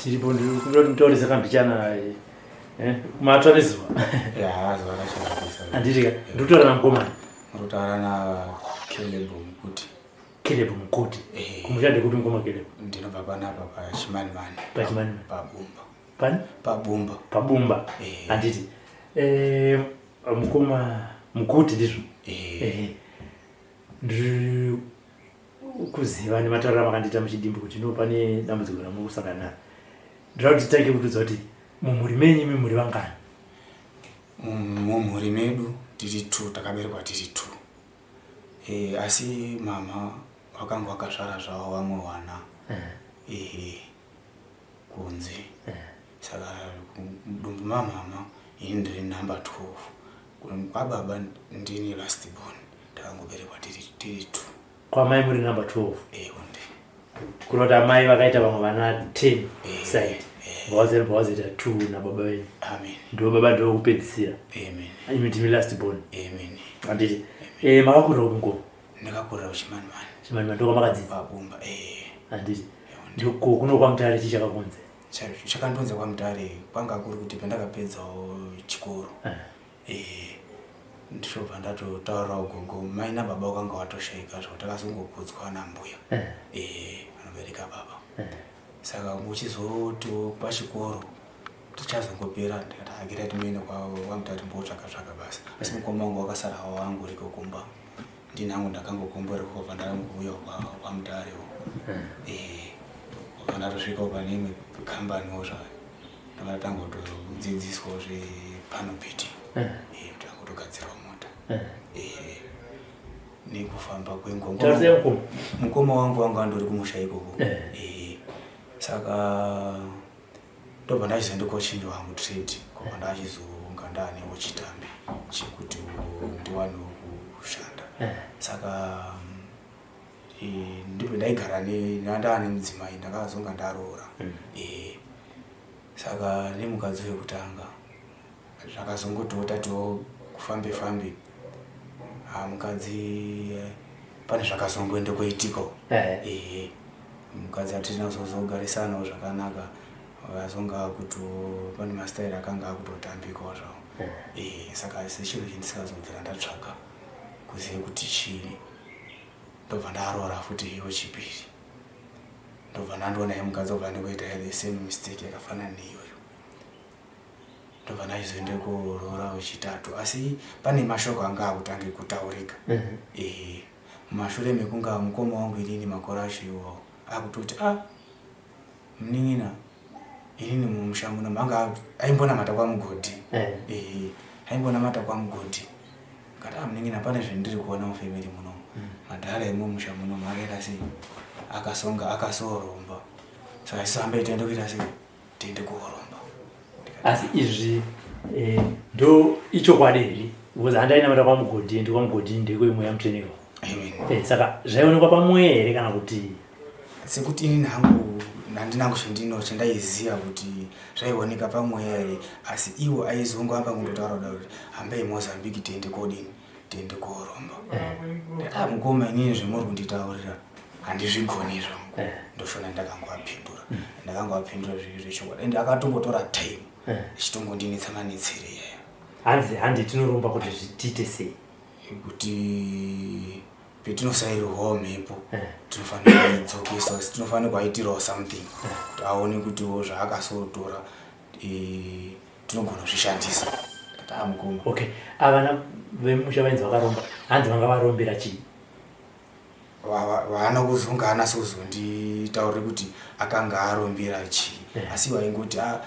Tiripo, ndikuda kuti mutaurise kambichana eh, kumatsva nezuva. Ya, zuva racho rapisa. Handiti ka, ndikutaura namukomana. Murikutaura na Caleb Mukuti. Caleb Mukuti. Eh. Kumusha ndekuti mukoma Caleb? Ndinobva panapa paChimanimani. PaChimanimani. Pabumba. Pani? Pabumba. Pabumba. Eh. Handiti. Eh, mukoma Mukuti ndizvo? Eh. Eh. Ndiri kuziva nematauriro amakandiita muchidimbu kuti no pane dambudziko ramuri kusangana naro. Ndinoda kuti titange kutiudza kuti mumhuri menyu imi muri vangani? Mumhuri medu tiri two, takaberekwa tiri two. Eh, asi mama vakanga vakazvara zvavo vamwe vana. Eh. Kunze. Saka mudumbu mamama ini ndiri number 12. Kwababa ndini last born. Takangoberekwa tiri two. Kwamai muri number 12? Eh, onde. Kureva kuti amai vakaita vamwe vana 10 Eh, side. eh. Vavazoita 2 nababa venyu. Amen. Ndivo baba ndivo kupedzisira. Amen. Imi ndimi last born. Amen. Handiti. Eh, makakurira kupi mukoma? Ndakakurira kuChimanimani. Chimanimani ndiko kwamakadzidza? Pabumba, eh. Handiti. Ndiko kuno kwaMutare chii chakakunze? Chakandonza kwaMutare kwanga kuri kuti pandakapedzawo chikoro. Eh. Eh, ndichobva ndatotaurirawo gogo, mai nababa vakanga vatoshaika zvavo, takazongokudzwa nambuya. Eh. Eh, vanobereka baba. Eh. Saka muchizotiwo pachikoro tichazongopera, ndikati akira timuende kwaMutare timbotsvaga tsvaga basa. Asi mukoma wangu wakasara wangu uriko kumba. Ndini hangu ndakangokomborerwa kubva ndangouya kwaMutarewo. Eh. Eh, kubva ndatosvikawo pane imwe kambaniwo zvayo. Ndobva ndatanga kutodzidziswawo zvepanopiti. Eh. Eh, kutanga kutogadzirawo mota. Eh. Eh, nekufamba kwenguva. Tarisai mukoma. Mukoma wangu wanga andori kumusha ikoko. Eh. Eh, saka ndobva ndachizoenda kochinja wangu trade, kwabva ndachizonga ndaanewo chitambi chekuti ndiwanewo kushanda. Eh. Saka ndipo ndaigara ndaane mudzimai, ndakazonga ndaroora. Mm. Eh, saka nemukadzi wekutanga zvakazongotiwo tatiwo kufambe fambe, mukadzi pane zvakazongoende kuitikawo. Eh. Eh, mukadzi hatina kuzozogarisanawo zvakanaka, vakazonga akuto pane masitairi akanga akutotambikawo zvawo. Eh. Eh, saka sechinhu chandisingazobvira ndatsvaga kuziva kuti chii, ndobva ndaroora futi iwo chipiri, ndobva ndandoona mukadzi obva ndikuita the same mistake yakafanana neiyoyo, ndobva ndachizoende kuroora wechitatu. Asi pane mashoko anga akutange kutaurika. Mhm. Eh, mumashure mekunga mukoma wangu inini makore acho iwawo akutoti, a munin'ina, inini mumusha muno manga aimbonamata kwaMugodhi. Eh. Eh, aimbonamata kwaMugodhi. Kati, a munin'ina, pane zvendiri kuona mufamily munomu, madhara emumusha munomu akaita sei, akasonga akasoromba, saka isusu hambe tiende kuita sei, tiende kuoromba. Asi izvi eh, ndo ichokwadi here? Because handainamata kwaMugodhi, ndi kwaMugodhi ndekwemweya mutsveneko. Amen. Eh, saka zvaionekwa pamweya here kana kuti? Sekuti inini hangu handina chandino chandaiziva kuti zvaioneka pamweya here, asi iwo aizongoamba kundotaura kuda kuti hambei Mozambique, tiende kodini, tiende kooromba. Ndati, "Ah, mukoma, inini zvemuri kunditaurira handizvigoni zvangu." Eh. Ndoshona ndakangoapindura, ndakangoapindura zviri zvechokwadi, ende akatombotora time achitongondinetsa manetsere iyaya. Hanzi handi tinoromba kuti zvitiite sei? Kuti petinosairirwawo mhepo, Eh. tinofanira kuidzokesa, tinofanira kuaitirawo something kuti aone kutiwo zvaakasotora tinogona kuzvishandisa. Kati, "Ah, mukoma." Okay, avana vemusha vainzi vakaromba, hanzi vanga varombera chii? Vaana kuzonga anase kuzonditaurire kuti akanga arombera chii, Eh. asi vaingoti, "Ah,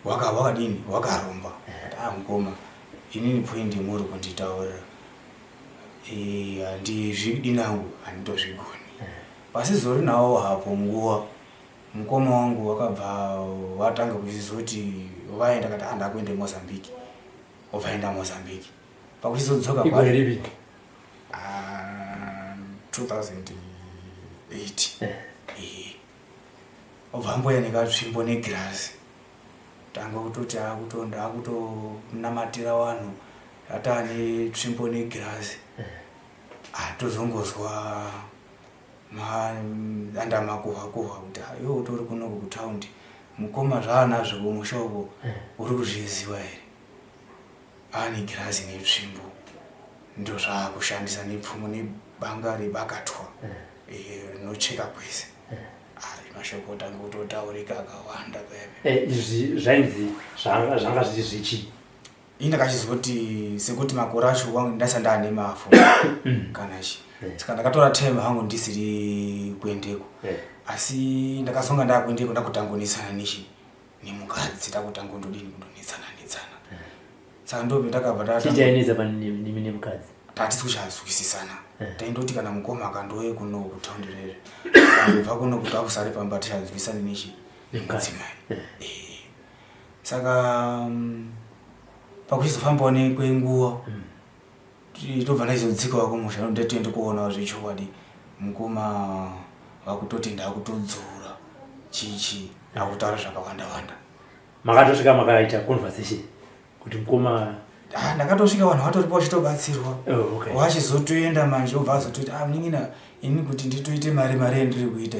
wakadini, wakaromba." Kati, "Ah, mukoma, inini point yemuri kunditaurira handizvidi nangu, handitozvigoni." Pasizori nawo hapo nguva, mukoma wangu wakabva watanga kuchizoti vaenda, kati, "Ah, ndakuende Mozambique." Obvaenda Mozambique, pakuchizodzoka Igore ripi? Ah, 2008. Eh. Eh. Obva amboya nekatsvimbo negirazi, tanga kutoti akutonda akutonamatira vanhu, atane tsvimbo negirazi. Atozongozwa. Anda makuhwa kuhwa kuti iwe utori kunoku kutaundi mukoma zvaanazvo kumusha uko uri kuzviziva here? Ane girazi netsvimbo ndozvaakushandisa nepfumo nebanga rebakatwa rinocheka kwese. Ari mashoko otanga kutotaurika akawanda pepe. Izvi zvainzi zvanga zviri zvichi Ini ndakachizoti sekuti makore acho wangu ndasati ndaane mafu kana chi saka ndakatora time hangu ndisiri kuendeko asi ndakazonga ndakuendeko ndakutangonetsana nechi nemukadzi takutangondodini kundonetsana netsana saka ndobe ndakabva ndata chichainetsa panemi nemukadzi? Tatisi kuchazwisisana. Taindoti kana mukoma akandouye kuno kutaundi rere akandobva kuno kuti akusare pamba tichazwisane nechi nemudzimai. Saka pakuchizofambawo nekwenguva tobva ndaizodzikawo kumusha ndatoende kuonawo zvechokwadi mukoma vakutoti ndakutodzura chichi akutaura zvakawanda wanda. Makatosvika makaita conversation kuti mukoma? Ah, ndakatosvika vanhu vatoripo vachitobatsirwa. Oh, okay. Wachizotoenda manje obva azototi ah, munin'ina ini kuti nditoite mari mari yandiri kuita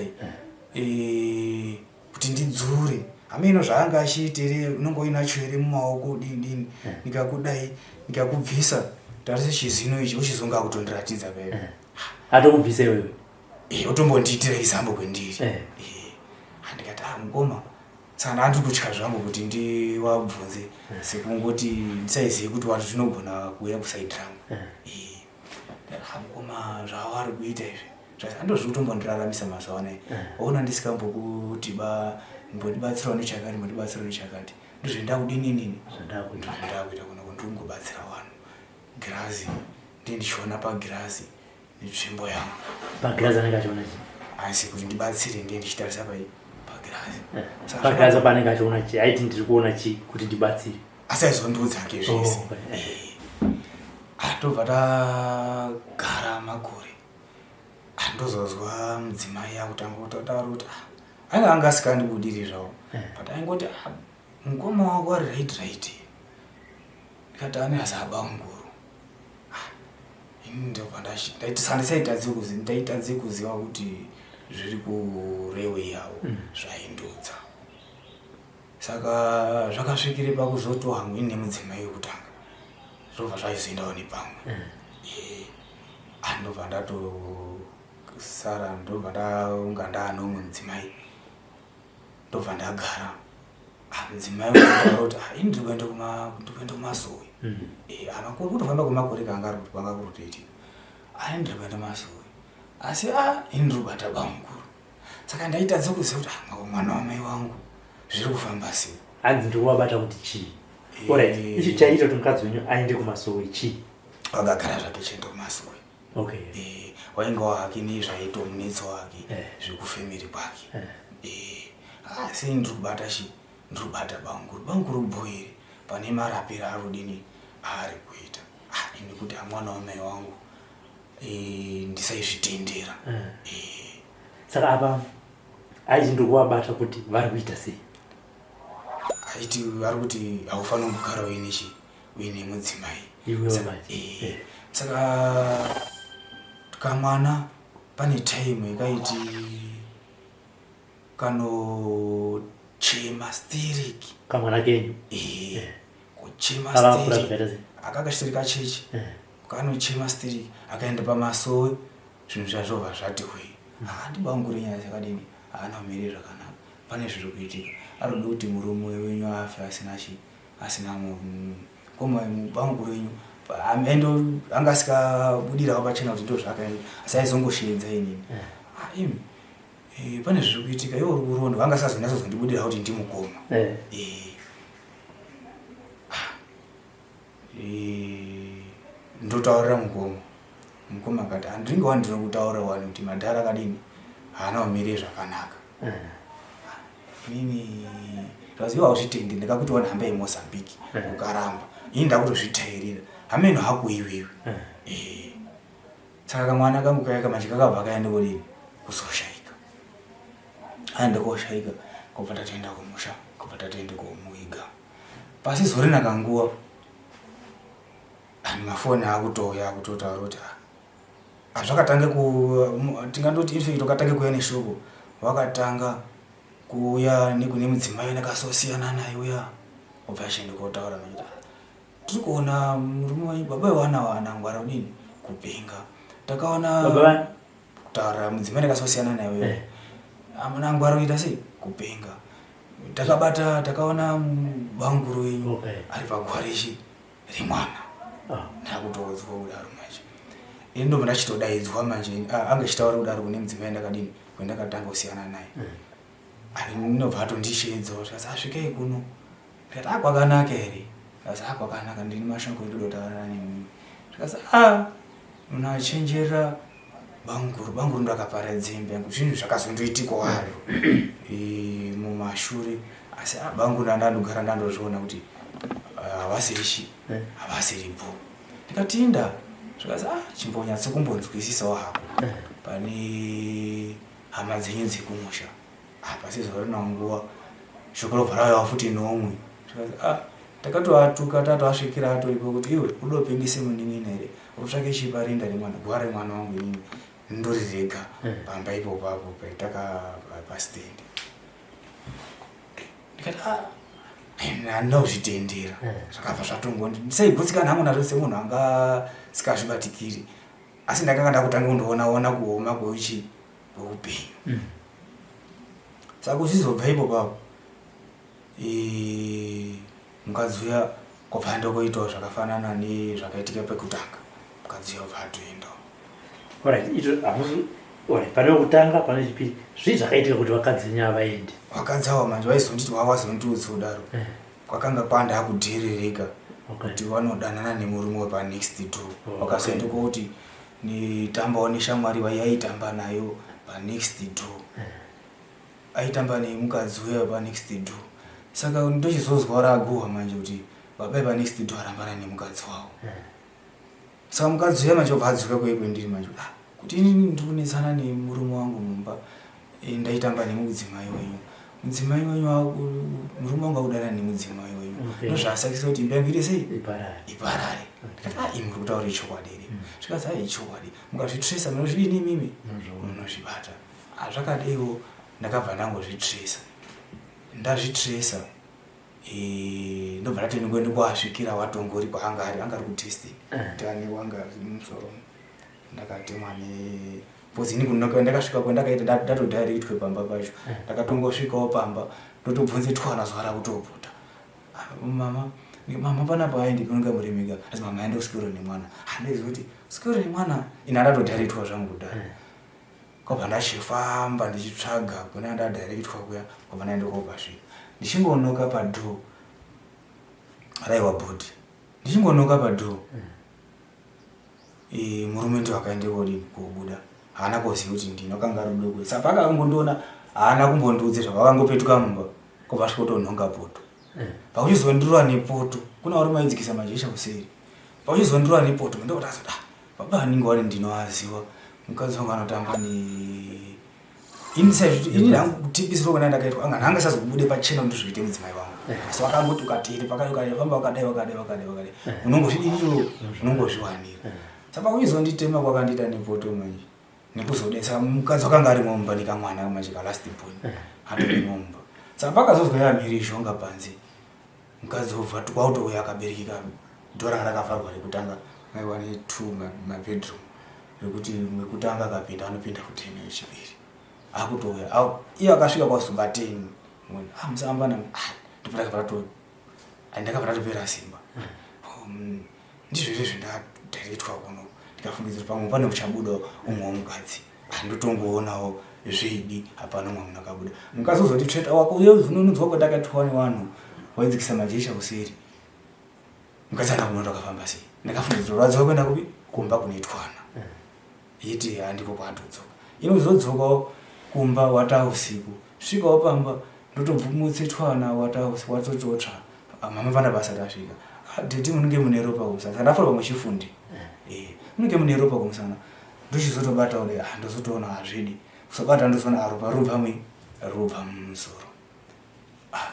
iyi kuti ndidzure hameno zvaanga achiitere unonge uinacho here mumaoko dini dini ndikakudai ndikakubvisa tarise chizino ichi uchizonga akutondiratidza pepe. Atokubvisa iwewe? Otombondiitira example kwendiri. Ndikati ah mukoma saka ndandiri kutya zvangu kuti ndiwabvunze sekungoti ndisaizive kuti wati zvinogona kuuya kusaidi rangu. Ah mukoma zvavari kuita izvi andozviri kutombondiraramisa mazuva anaya waona ndisikambokuti ba mbondibatsirawo nechakati mbondibatsirawo nechakati ndozvendakudini inini ndozvendakuita kuno ndiri kungobatsira vanhu girazi ndiye ndichiona pagirazi netsvimbo yangu. Pagirazi anenge achiona chii? Asi kuti ndibatsire ndiye ndichitarisa pai pagirazi. Saka pagirazi panenge achiona chii? Aiti ndiri kuona chii kuti ndibatsire? Asi aizondiudza hake zvese. Tobva tagara makore andozozwa mudzimai akutanga kutotaura kuti ainge anga asikandibudiri zvavo but aingoti mukoma wako ari right right ndikati ane azaba mukuru. Ini ndobva ndaitadze kuziva kuti zviri kurewei yavo zvaindudza. Saka zvakasvikire pakuzoto hangu ini nemudzimai wekutanga zvobva zvaizoendawo nepamwe. Ndobva ndatosara ndobva ndaunga ndaane umwe mudzimai ndobva ndagara. Mudzimai wekutaura kuti ini ndiri kuenda kumasowe. Makore kutofamba kwemakore kanga kwanga kuri kutoitika. Ini ndiri kuenda kumasowe asi ini ndiri kubata bamukuru. Saka ndaitadza kuziva kuti mwana wamai wangu zviri kufamba sei. Hanzi ndiri kuvabata kuti chii? Alright, ichi chaiita kuti mukadzi wenyu aende kumasowe chii? Wakagara zvake chienda kumasowe. Wainge wahake nezvaitomunetsa wake zvekufemeri kwake. Asi ndiri kubata chi ndiri kubata bamukuru bamukuru bhoiri pane marapiro arudini aari kuita. Ini kuti mwana wamai wangu ndisaizvitendera. Saka apa aiti ndiri kuvabata kuti vari kuita sei? Aiti vari kuti haufaniri kugara uine chi uine mudzimai. Saka kamwana pane time yakaiti kanochema stereki. Kamwana kenyu? Kuchema stereki. Akanga kachechi. Kanochema stereki akaenda pamasowe zvinhu zvazvobva zvati hwee. Handibangure nyaya dzakadini haana kumire zvakanaka pane zviri kuitika arikuda kuti murume wenyu afe asina chi asina koma bamukuru wenyu endo anga asikabudirawo pachena kuti ndo zvaakaenda asi aizongosheedza inini. Imi pane zviri kuitika iwe uri kuronda vanga asazonyatsozondibudira kuti ndimukoma. Ndotaurira mukoma mukoma akati handinge wani ndinokutaurira wani kuti madhara akadini haana kumire zvakanaka. Inini ndaziva hauzvitendi ndakakuti wani hamba yeMozambique ukaramba ini ndakutozvitairira hameno hako iwewe. Saka kamwana kangu kaya kamanje kakabva kaenda kodini kuzoshaika. Aenda koshaika kubva tatoenda kumusha kubva tatoenda komuiga. Pasizorina kanguva ani mafoni akutouya akutotaura kuti Hazvakatange ku tingandoti infact wakatange kuuya neshoko wakatanga kuuya nekune mudzimai ndakasosiyana naye uya obva achienda kotaura manje tiri kuona murume wenyu baba vewana wana ngwara kudini kupenga takaona kutaura mudzimai ndakasosiyana naye uya eh. amuna ngwara kuita sei kupenga takabata takaona banguru wenyu okay. ari pagwarechi remwana ah. ndakutoudzwa kudaro manje ini ndobva ndachitodaidzwa manje ah, anga achitaura kudaro kune mudzimai ndakadini kwendakatanga kusiyana naye mm. ndinobva atondisheedza zvikati asvikei ah, kuno ndikati a kwakanaka here zvikati a kwakanaka ndini mashoko endodotaurana nemimi zvikati a munachenjera banguru banguru ndakapara dzimbe yangu zvinhu zvakazondoitikwa waro mumashure asi ah, banguru ndandandogara ndandozviona kuti ah, havasirichi eh. havasiripo ndikatinda zvikazi ah chimbonyatso kumbonzwisisawo hako eh. pane hama dzenyu dzekumusha ah, pasizuva rina nguva shoko robva rauyawo futi nomwe zvikazi ah takatoatuka tatoasvikira atoripo kuti iwe udopengese munin'ina here utsvake chiparinda remwana guva remwana wangu inini ndorirega eh. pamba ipopo apo paitaka pastendi ndikati ah, handina kuzvitendera eh. zvakabva zvatongondi ndisaigutsikana hangu nazvo semunhu anga sikazvibatikiri asi ndakanga ndakutanga kundoona ona kuoma kweuchi kweupenyu mm. saka kuzvizobva ipopo apo mukadzi uya kwabva aenda koitawo zvakafanana nezvakaitika pekutanga mukadzi uya obva atoendawo pane wekutanga pane chipiri zvii zvakaitika kuti vakadzi venyu avaende vakadzi ava manje vaizonditi wavazondiudza kudaro eh. kwakanga kwanda akudherereka kuti vanodanana nemurume wepanext door oh, vakazoenda kouti nitambawo neshamwari vaiyaitamba nayo panext door eh. Aitamba nemukadzi uya wepa next door saka ndochizozwa raguhwa manje kuti baba vepa next door arambana nemukadzi wavo eh. saka mukadzi uya manje obva adzoka kuye kwendiri manje ah, kuti inini ndiri kunetsana nemurume wangu mumba eh, ndaitamba nemudzimai wenyu mudzimai wenyu murume wangu akudana nemudzimai wenyu ndozvaasakisa kuti imba yangu ite sei iparare ndikati ah imi muri kutaura ichokwadi here mm. zvikanzi ai ichokwadi mukazvitresa munozvidini imimi munozvibata Hazvakadeiwo ndakabva ndangozvitracer ndazvitracer eh, ndobva ndati ndingoende kwaasvikira watongori kwaanga ari anga ari kutesting eh. tani wanga musoro ndakatemwa ne because ini kunoka ndakasvika kwandakaita ndatodirectwe pamba pacho eh. ndakatongosvikawo pamba ndotobvunze twana zuva rakutopota ah, mama mama panapa aendi kunonga murimika asi mama aende kusikoro nemwana handizivi kuti sikoro nemwana ini andatodirectwa zvangu kudhara Kwabva ndachifamba ndichitsvaga kune andadirectwa kuya kwabva ndaenda kopasvika ndichingonoka padoor raiwa body ndichingonoka padoor mm. e, murume ndiwo akaenda kodini kobuda haana koziva kuti ndini wakanga ari doko saka pakangondiona haana kumbondiudze zvaka vakangopetuka mumba kwabva asvika kutonhonga poto mm. pakuchizondirova nepoto kuna varume aidzikisa majesha kuseri pakuchizondirova nepoto ndokuti azoti ah Baba vanenge wani ndinoaziwa mukadzi wangu anotamba ne ini saizvo ini hangu kutipisirwa kwena ndakaitwa anga anga sazobude pachena kuti zviite mudzimai wangu eh. asi wakangoti ukatiri pakati ukafamba wakadai wakadai wakadai wakadai eh. unongozvidini iwo unongozviwanira eh. saka kuizonditema kwakandiita nepoto manje nekuzodai saka mukadzi wakanga ari mumba nekamwana manje kalast born atori mumba saka pakazozwa yamhirizhonga panze Mukadzi obva kwautouya akaberekeka door ranga rakavharwa rekutanga maiva netwo mabedroom rekuti wekutanga akapinda anopinda futi newechipiri akutouya iye akasvika kwazobateni munhu ah musamba na ah ndopandakabva ndakabva ndatopera simba oh, mm, ndizvo izvo zvindadirectwa kuno ndikafungidzira pamwe pane uchabuda umwe womukadzi handotongoonawo zvedi hapana umwe munhu akabuda mukadzi uzoti tsveta wako uye unonzwa kwandakatwa nevanhu waidzikisa majecha kuseri mukadzi ana kunoto akafamba sei ndakafungidzira rwadzoka kuenda kupi kumba kune twana yeti handiko kwaatodzoka inozodzokawo kumba wata usiku svikawo pamba ndotobvumutse twana wata usiku watototsva ah, mama pana basa tasvika ah, dhedhi munenge mune ropa kumusana saka ndafura pamwe chifundi eh, munenge mune ropa kumusana ndochizotobata kudai ah, ndozotoona hazvidi kusobata ndozoona ah, ropa rubva mui rubva mumusoro ah,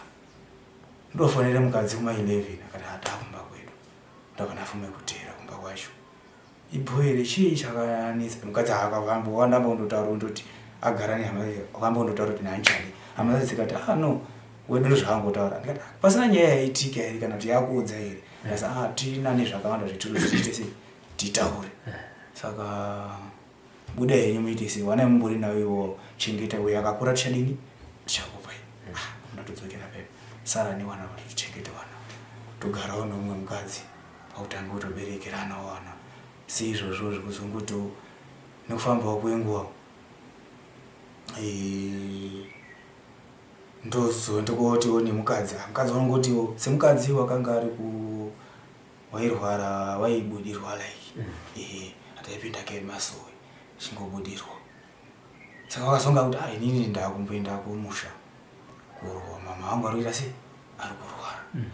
ndofonere mukadzi kuma 11 akati hataa kumba kwedu ndabva ndafume kuteera kumba kwacho. Ibho here chii chakanetsa mukadzi akambowanda ambonotaura kundoti agara nehama akambonotaura kuti handichadi hama dzacho dzikati ah no wedu ndozvaangotaura ndikati ah, pasina nyaya yaitika here kana kuti yakuudza here ndikati ah tina nezvakawanda zvetiri kuti tiite sei titaure saka buda henyu muite sei wana mumbori nayo iwo chengeta uyo akakura tichadini tichakupai ah ndatodzokera pepe sara newana vatochengete wana togarawo neumwe mukadzi pakutanga kutoberekerana wana seizvozvo zvekuzongotiwo nekufambawo kwenguva eh, ndozondokotiwo nemukadzi ah, mukadzi wanongotiwo semukadzi wakanga ari ku wairwara waibudirwa like mm. ehe ataipinda ke masowe chingobudirwa saka wakazonga kuti ah inini ndakumboenda kumusha kurowa mama vangu ari kuita sei ari kurwara mm.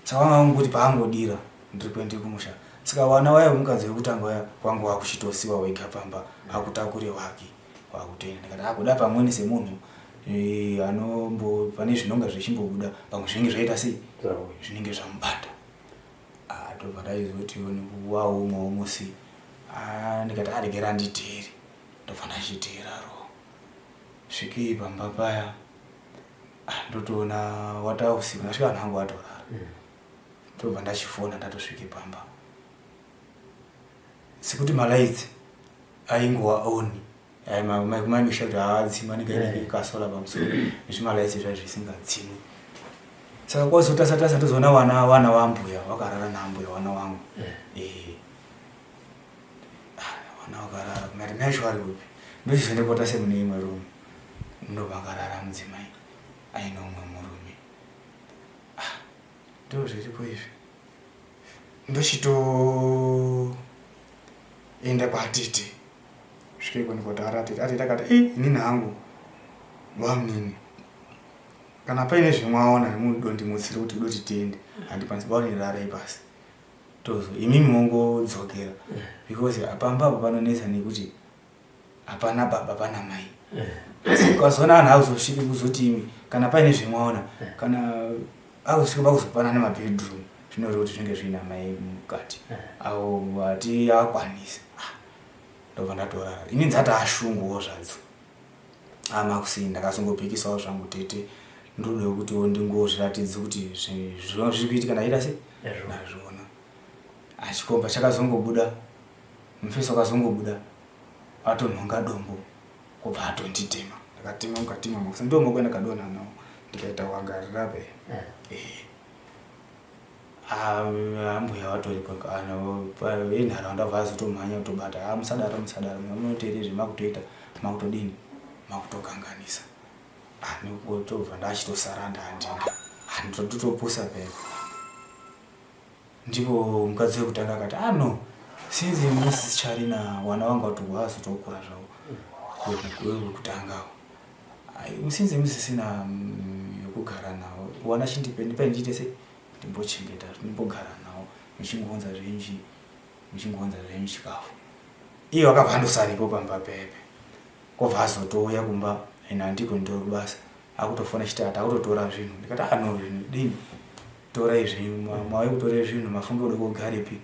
saka vanga vangu kuti paangodira ndiri kuende kumusha saka wana waya wemukadzi wekutanga waya wangu wakuchitosiwa wega pamba akutakure wake wakutoenda ndikati akuda ah, pamweni semunhu eh, anombo pane zvinonga zvichimbobuda pamwe zvinenge zvaita sei zvinenge zvamubata ah, tobva taizotiwo nekuwawo umwewo musi ah, ndikati aregera nditeere ndobva ndachiteera ro svikei pamba paya ah, ndotoona wata usiku ndasvika vanhu vangu vatorara mm. ndobva ndachifona ndatosvike pamba sekuti malights aingowa on maimisha kuti haadzima anenge aine kasola pamusoro nezvimalights zvayo zvisingadzimwi saka kwazotasa tasa tozoona wana wana wambuya wakarara naambuya wana wangu eh. Vana vakarara mari nacho ari kupi ndochizondipota semune imwe room ndopakarara mudzimai aine umwe murume ah, ndo zviripo izvi ndochitoenda kwatete svikeko ndikotaura atete atete akati e inini hangu bamunini kana paine zvimwaona munodondimutsira kuti kudoti tiende handikwanisi baunirarai pasi tozo imimi mongodzokera because pamba apo panonetsa nekuti hapana baba pana mai asi ukazoona vanhu akuzosvike kuzoti imi kana paine zvemwaona kana akuzosvike pakuzopana nemabedroom zvinoreva kuti zvinenge zviina mai mukati avo hati akwanisa ah, ndobva ndatorara ini ndzati ashunguwo zvadzo amakusini ndakazongopikisawo zvangu tete ndoda kutiwo ndingozviratidze kuti zviri kuitika ndaita se ndazviona achikomba chakazongobuda mufesi wakazongobuda atonhonga dombo kubva atonditema ndakatema mukati mamakusa ndomoko ndakadonha nawo ndikaita wagarira pe eh. eh. Ambuya vatoripo venharaunda vazotomhanya kutobata ah, musadaro musadaro munoteerei zvemakutoita makutodini makutokanganisa ah, nekutobva ndachitosara ndandinga ah, ndotopusa pera ndipo mukadzi wekutanga akati ah no since musicharina wana wangu watozotokura zvavo wekutangawo since musisina mm, yekugara nawo wana chindipe ndipe ndiite sei ndimbochengeta ndimbogara nawo muchingounza zvenyu muchingounza zvenyu chikafu iye wakabva andosaripo pamba pepe kobva azotouya kumba ene handiko ndori kubasa akutofona chiti ati akutotora zvinhu ndikati ano ah, zvinhu dini torai zvenyu mauye kutore zvinhu mafunge kude kogarepi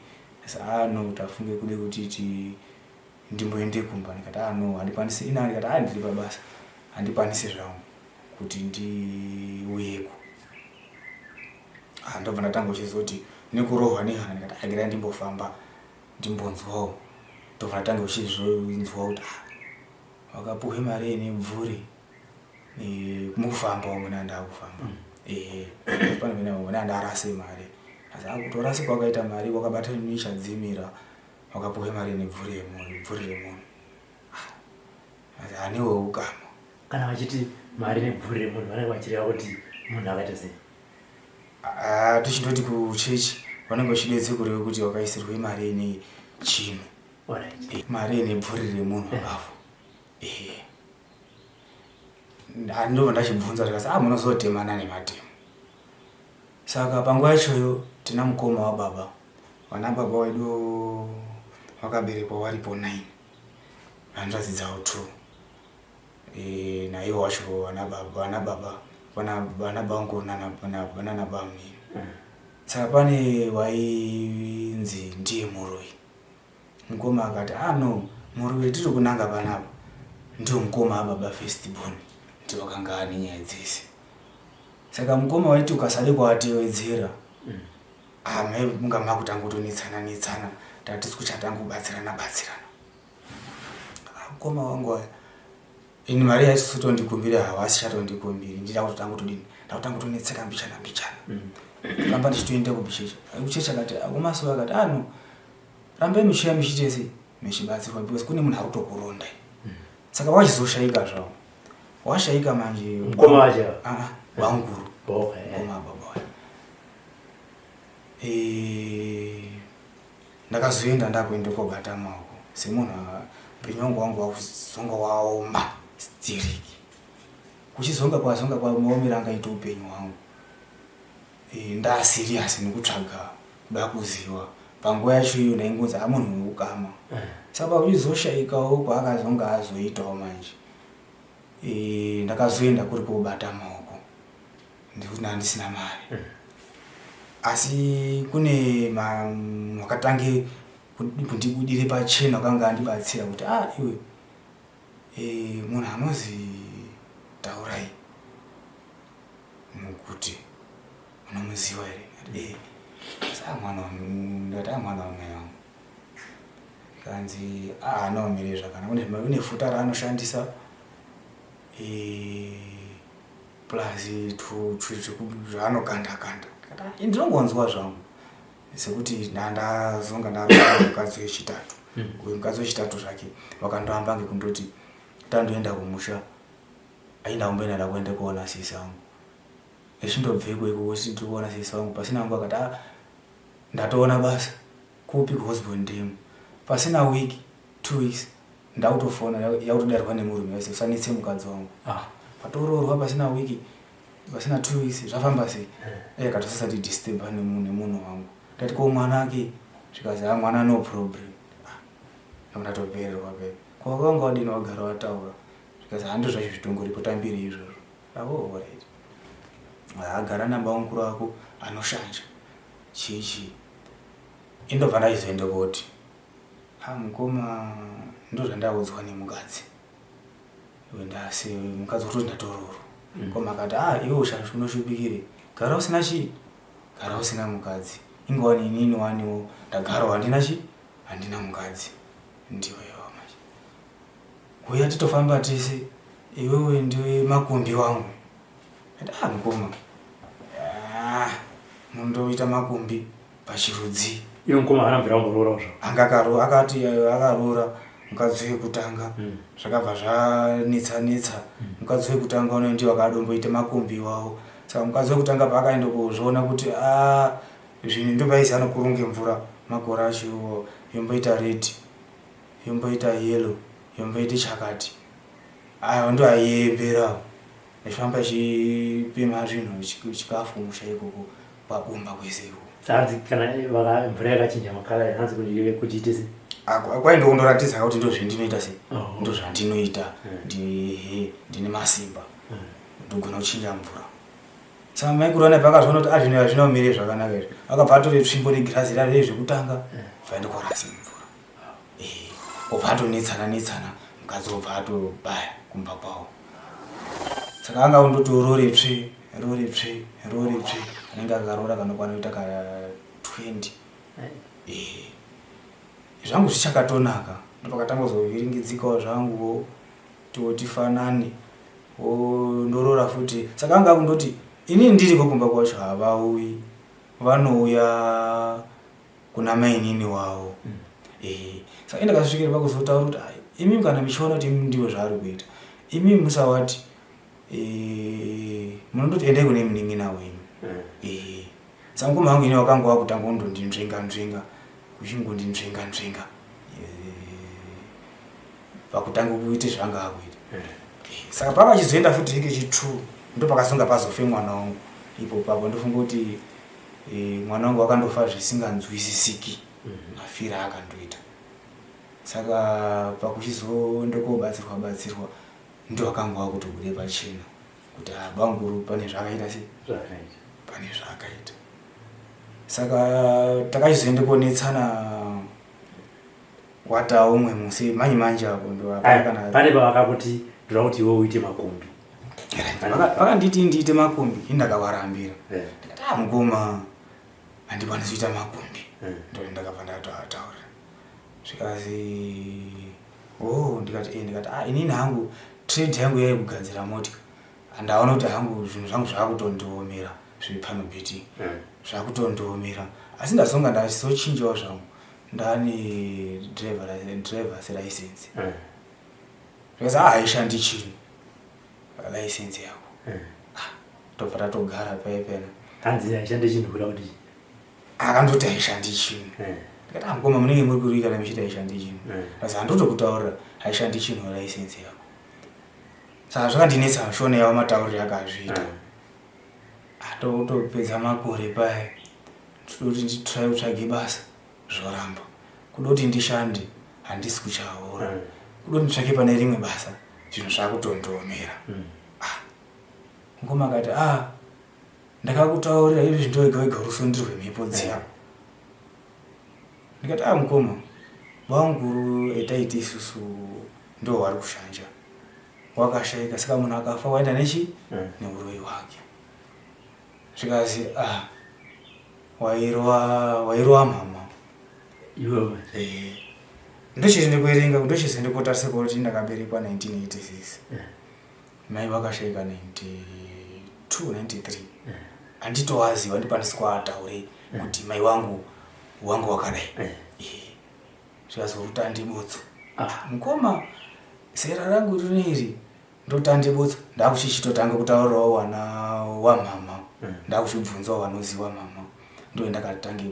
ano ah, tafunge kude kuti ti ndimboende kumba ndikati ah no handikwanisi ina ndikati ah ndiri pabasa handikwanisi zvangu kuti ndiuyeko ah ndobva ndatanga uchizoti nekurohwa nehana ndikati agira ah, ndimbofamba ndimbonzwawo ndobva ndatanga uchizonzwa kuti ah wakapuhwe mari ine mvuri mukufamba umwe ndakufamba mm. eh pane mene umwe ndarase mari asi akutorase kwakaita mari wakabata nechadzimira Wakapuhwe mari nebvuri yemunhu, bvuri remunhu. Ah, Ani weukama. Kana vachiti mari nebvuri remunhu vanenge vachireva kuti munhu akaita sei? Ah, tichindoti kuchechi vanenge vachidetse kureva kuti wakaisirwe mari ine chinhu. Alright. Eh, mari ine bvuri remunhu eh. akafa. Eh. Ndobva ndachibvunza ndikati ah munozotemana nematemo. Saka panguva yachoyo tina mukoma wababa Vana baba wedu vakaberekwa waripo 9 hanzvadzi dzavo 2 e, naivo wacho vana baba vana baba vana bangu nana bamnini mm. Saka pane wainzi ndiye muroyi. Mukoma akati, ah no, mhuri wetiri kunanga panapa ndiwo mukoma ababa first born, ndiwo akanga ane nyaya dzese. Saka mukoma waiti ukasade kuvatevedzera, ah mai munga makutanga kutonetsana netsana, tatisi kuchatanga kubatsirana batsirana. Ah, mukoma wangu aya ini mari yaisitondikumbira havasichatondikumbiri, ndida kutotanga kutodini, ndakutanga kutonetseka mbichana mbichana. Ramba ndichitoenda kuchechi, kuchechi akati akumasowe akati ah no, rambai muchiya muchiite sei muchibatsirwa because kune munhu ari kutokurondai. Saka wachizoshaika zvavo, washaika manje Mukoma wacho? Ah, ah, bamukuru. Okay. Mukoma baba wacho. Ndakazoenda ndakuenda kobata maoko semunhu upenyu wangu wangu wakuzonga waoma stiriki kuchizonga kwazonga kwamaomero angaita upenyu hwangu. Ndaserious nekutsvaga kuda kuziva panguva yacho iyo ndaingonzi a munhu weukama. Saka pakuchizoshaikawo kwaakazonga azoitawo manje, ndakazoenda kuri kobata maoko ndikuti ndandisina mari, asi kune wakatange kundibudire pachena wakanga andibatsira kuti ah iwe, munhu anozi Taurai Mukuti unomuziva here? Ndikati, eh, mwana ndikati ah mwana wamai vangu. Kanzi ah anaomire zvakanaka, une futa raanoshandisa, plus zvaanokanda kanda. Ndikati ah ndinongonzwa zvangu sekuti ndazonga ndaroora mukadzi wechitatu. Uyu mukadzi wechitatu zvake wakandoamba ngekundoti tandoenda kumusha, aenda kumboenda ndakuenda kuona sisi vangu. Echindobveko ikoko ndiri kuona sisi vangu, pasina nguva akati ah ndatoona basa kupi kuHosborne Dam. Pasina week, 2 weeks ndakutofona yakutodarwa nemurume wese usanetse mukadzi wangu. Ah, patoroorwa pasina week, pasina 2 weeks zvafamba sei? Akatosasati disturb nemunhu wangu. Ndati ko mwana ake zvikazi ah mwana no problem. Ah, ndatopererwa pepe. Ko wakanga wadini wagara wataura? Zvikazi hando zvacho zvitongoripo tambire izvozvo. Awo alright. Agara namba mukuru wako anoshanja. Chii chii. Indobva ndaizoenda koti ah mukoma ndozvandaudzwa nemukadzi. Iwe ndasi mukadzi kutoti ndatororo. Mukoma akati ah iwe unoshupikire. Gara usina chii? Gara usina mukadzi. Ingowani inini waniwo ndagarawo handina chii? Handina mukadzi. Ndiwe iwe manje. Uya titofamba tese iwewe ndiwe makumbi wangu. Ndati ah mukoma. Ah mundoita makumbi pachirudzi. Iwe mukoma haana mvura wamboroora zvo. Anga akaro akati akaroora mukadzi wekutanga. Zvakabva zvanetsa netsa. Mukadzi wekutanga uno ndiye wakadomboita makumbi wawo. Saka mukadzi wekutanga paakaenda kuzviona kuti ah zvinhu ndopaisi anokurunge mvura makore acho yomboita red, yomboita yellow, yomboita chakati. Ayo ndo aiembera achifamba achipima zvinhu chikafu kumusha ikoko kwabumba kwese ikoko. Hanzi kana mvura yakachinja makala hanzi kuti ite sei? Kwai ndokundoratidza kuti ndozvandinoita sei? Ndozvandinoita. Ndine masimba. Ndogona kuchinja mvura. Saka maikuru ane paakazoona kuti azvinhu hazvina kumire zvakanaka izvi. Akabva atore tsvimbo negirazi rare zvekutanga, bva ndikorasa mvura. Obva atonetsana netsana, mukadzi obva atobaya kumba kwavo. Saka anga ondoti rore tsve, rore tsve, rore tsve. Anenge akaroora kanokwana kuita ka 20. Zvangu zvichakatonaka. Ndopakatanga kuzovhiringidzikawo zvanguwo tifanane. Ndoroora futi. Saka anga akundoti inini ndiriko kumba kwacho havauyi. Vanouya kuna mainini wavo. Saka ndakasvikira pakuzotaura kuti imi kana muchiona kuti imi ndivo zvaari kuita, imi musawati munondoti endai kune munin'ina wenyu. Saka mukoma wangu ini wakanga wakutanga kundondinzvenga nzvenga, kuchingondinzvenga nzvenga pakutanga kuita zvaanga akuita. Saka pakachizoenda futi kechi2 ndopakazonga pazofe mwana wangu ipo papo. Ndofunga kuti mwana wangu wakandofa zvisinganzwisisiki mafira akandoita. Saka pakuchizondokobatsirwa batsirwa ndo akanga wakutobude pachena kuti banguru pane zvaakaita sei, pane zvaakaita. Saka takachizoenda konetsana. Wata umwe musi manje manje apo ndo hapana kana pane pavakakuti ndoda kuti iwe uite makombi. Vakanditi ndiite makombi, ini ndakavarambira. Ndikati ah mukoma handikwanisi kuita makombi. Ndo ndakabva ndatoataura. Zvikazi oh ndikati eh ndikati ah inini hangu trade yangu yai kugadzira motika. Andaona kuti hangu zvinhu zvangu zvakutondiomera zvepano BT. Zvakutondiomera. Asi ndazonga ndazochinjawo zvangu. Ndane driver's license. Zvikazi ah haishandi chinhu license yako. Ah, tobva tatogara paya pena. Hanzi haishandi chinhu kuda kuti Akandoti haishandi chinhu. Ndikati ah mukoma munenge muri kurika kana muchiti haishandi chinhu. Asi handotokutaurira haishandi chinhu license yako. Saka zvakandinetsa shona yavo matauriro akazviita. Atotopedza makore paya. Ndoti nditry kutsvage basa zvoramba. Kuda kuti ndishande handisi kuchahora. Kuda kuti nditsvake pane rimwe basa zvinhu zvakutondiomera. Ah. Mukoma akati ah ndakakutaurira izvi ndowega wega rusundi rwemhepo dziya. Ndikati ah mukoma bamukuru etaiti isusu ndo vari kushanja. Wakashaika saka munhu akafa waenda nechi neuroyi hwake. Zvikazi ah wairwa wairwa mama. Iwewe. Eh. Ndochiri kuerenga ndochiri ndikotarisa kuti ndakaberekwa 1986. Mai vakashaika 92 93. Handitowaziva ndikwanisi kuataure kuti mai wangu wangu wakadai. Zvikazi urutande botso. Ah. Mukoma zera rangu rineri ndotande botso ndakuchichitotanga kutaurirawo wana wamama. Ndakuchibvunzawo vanoziva mama. Ndo ndakatange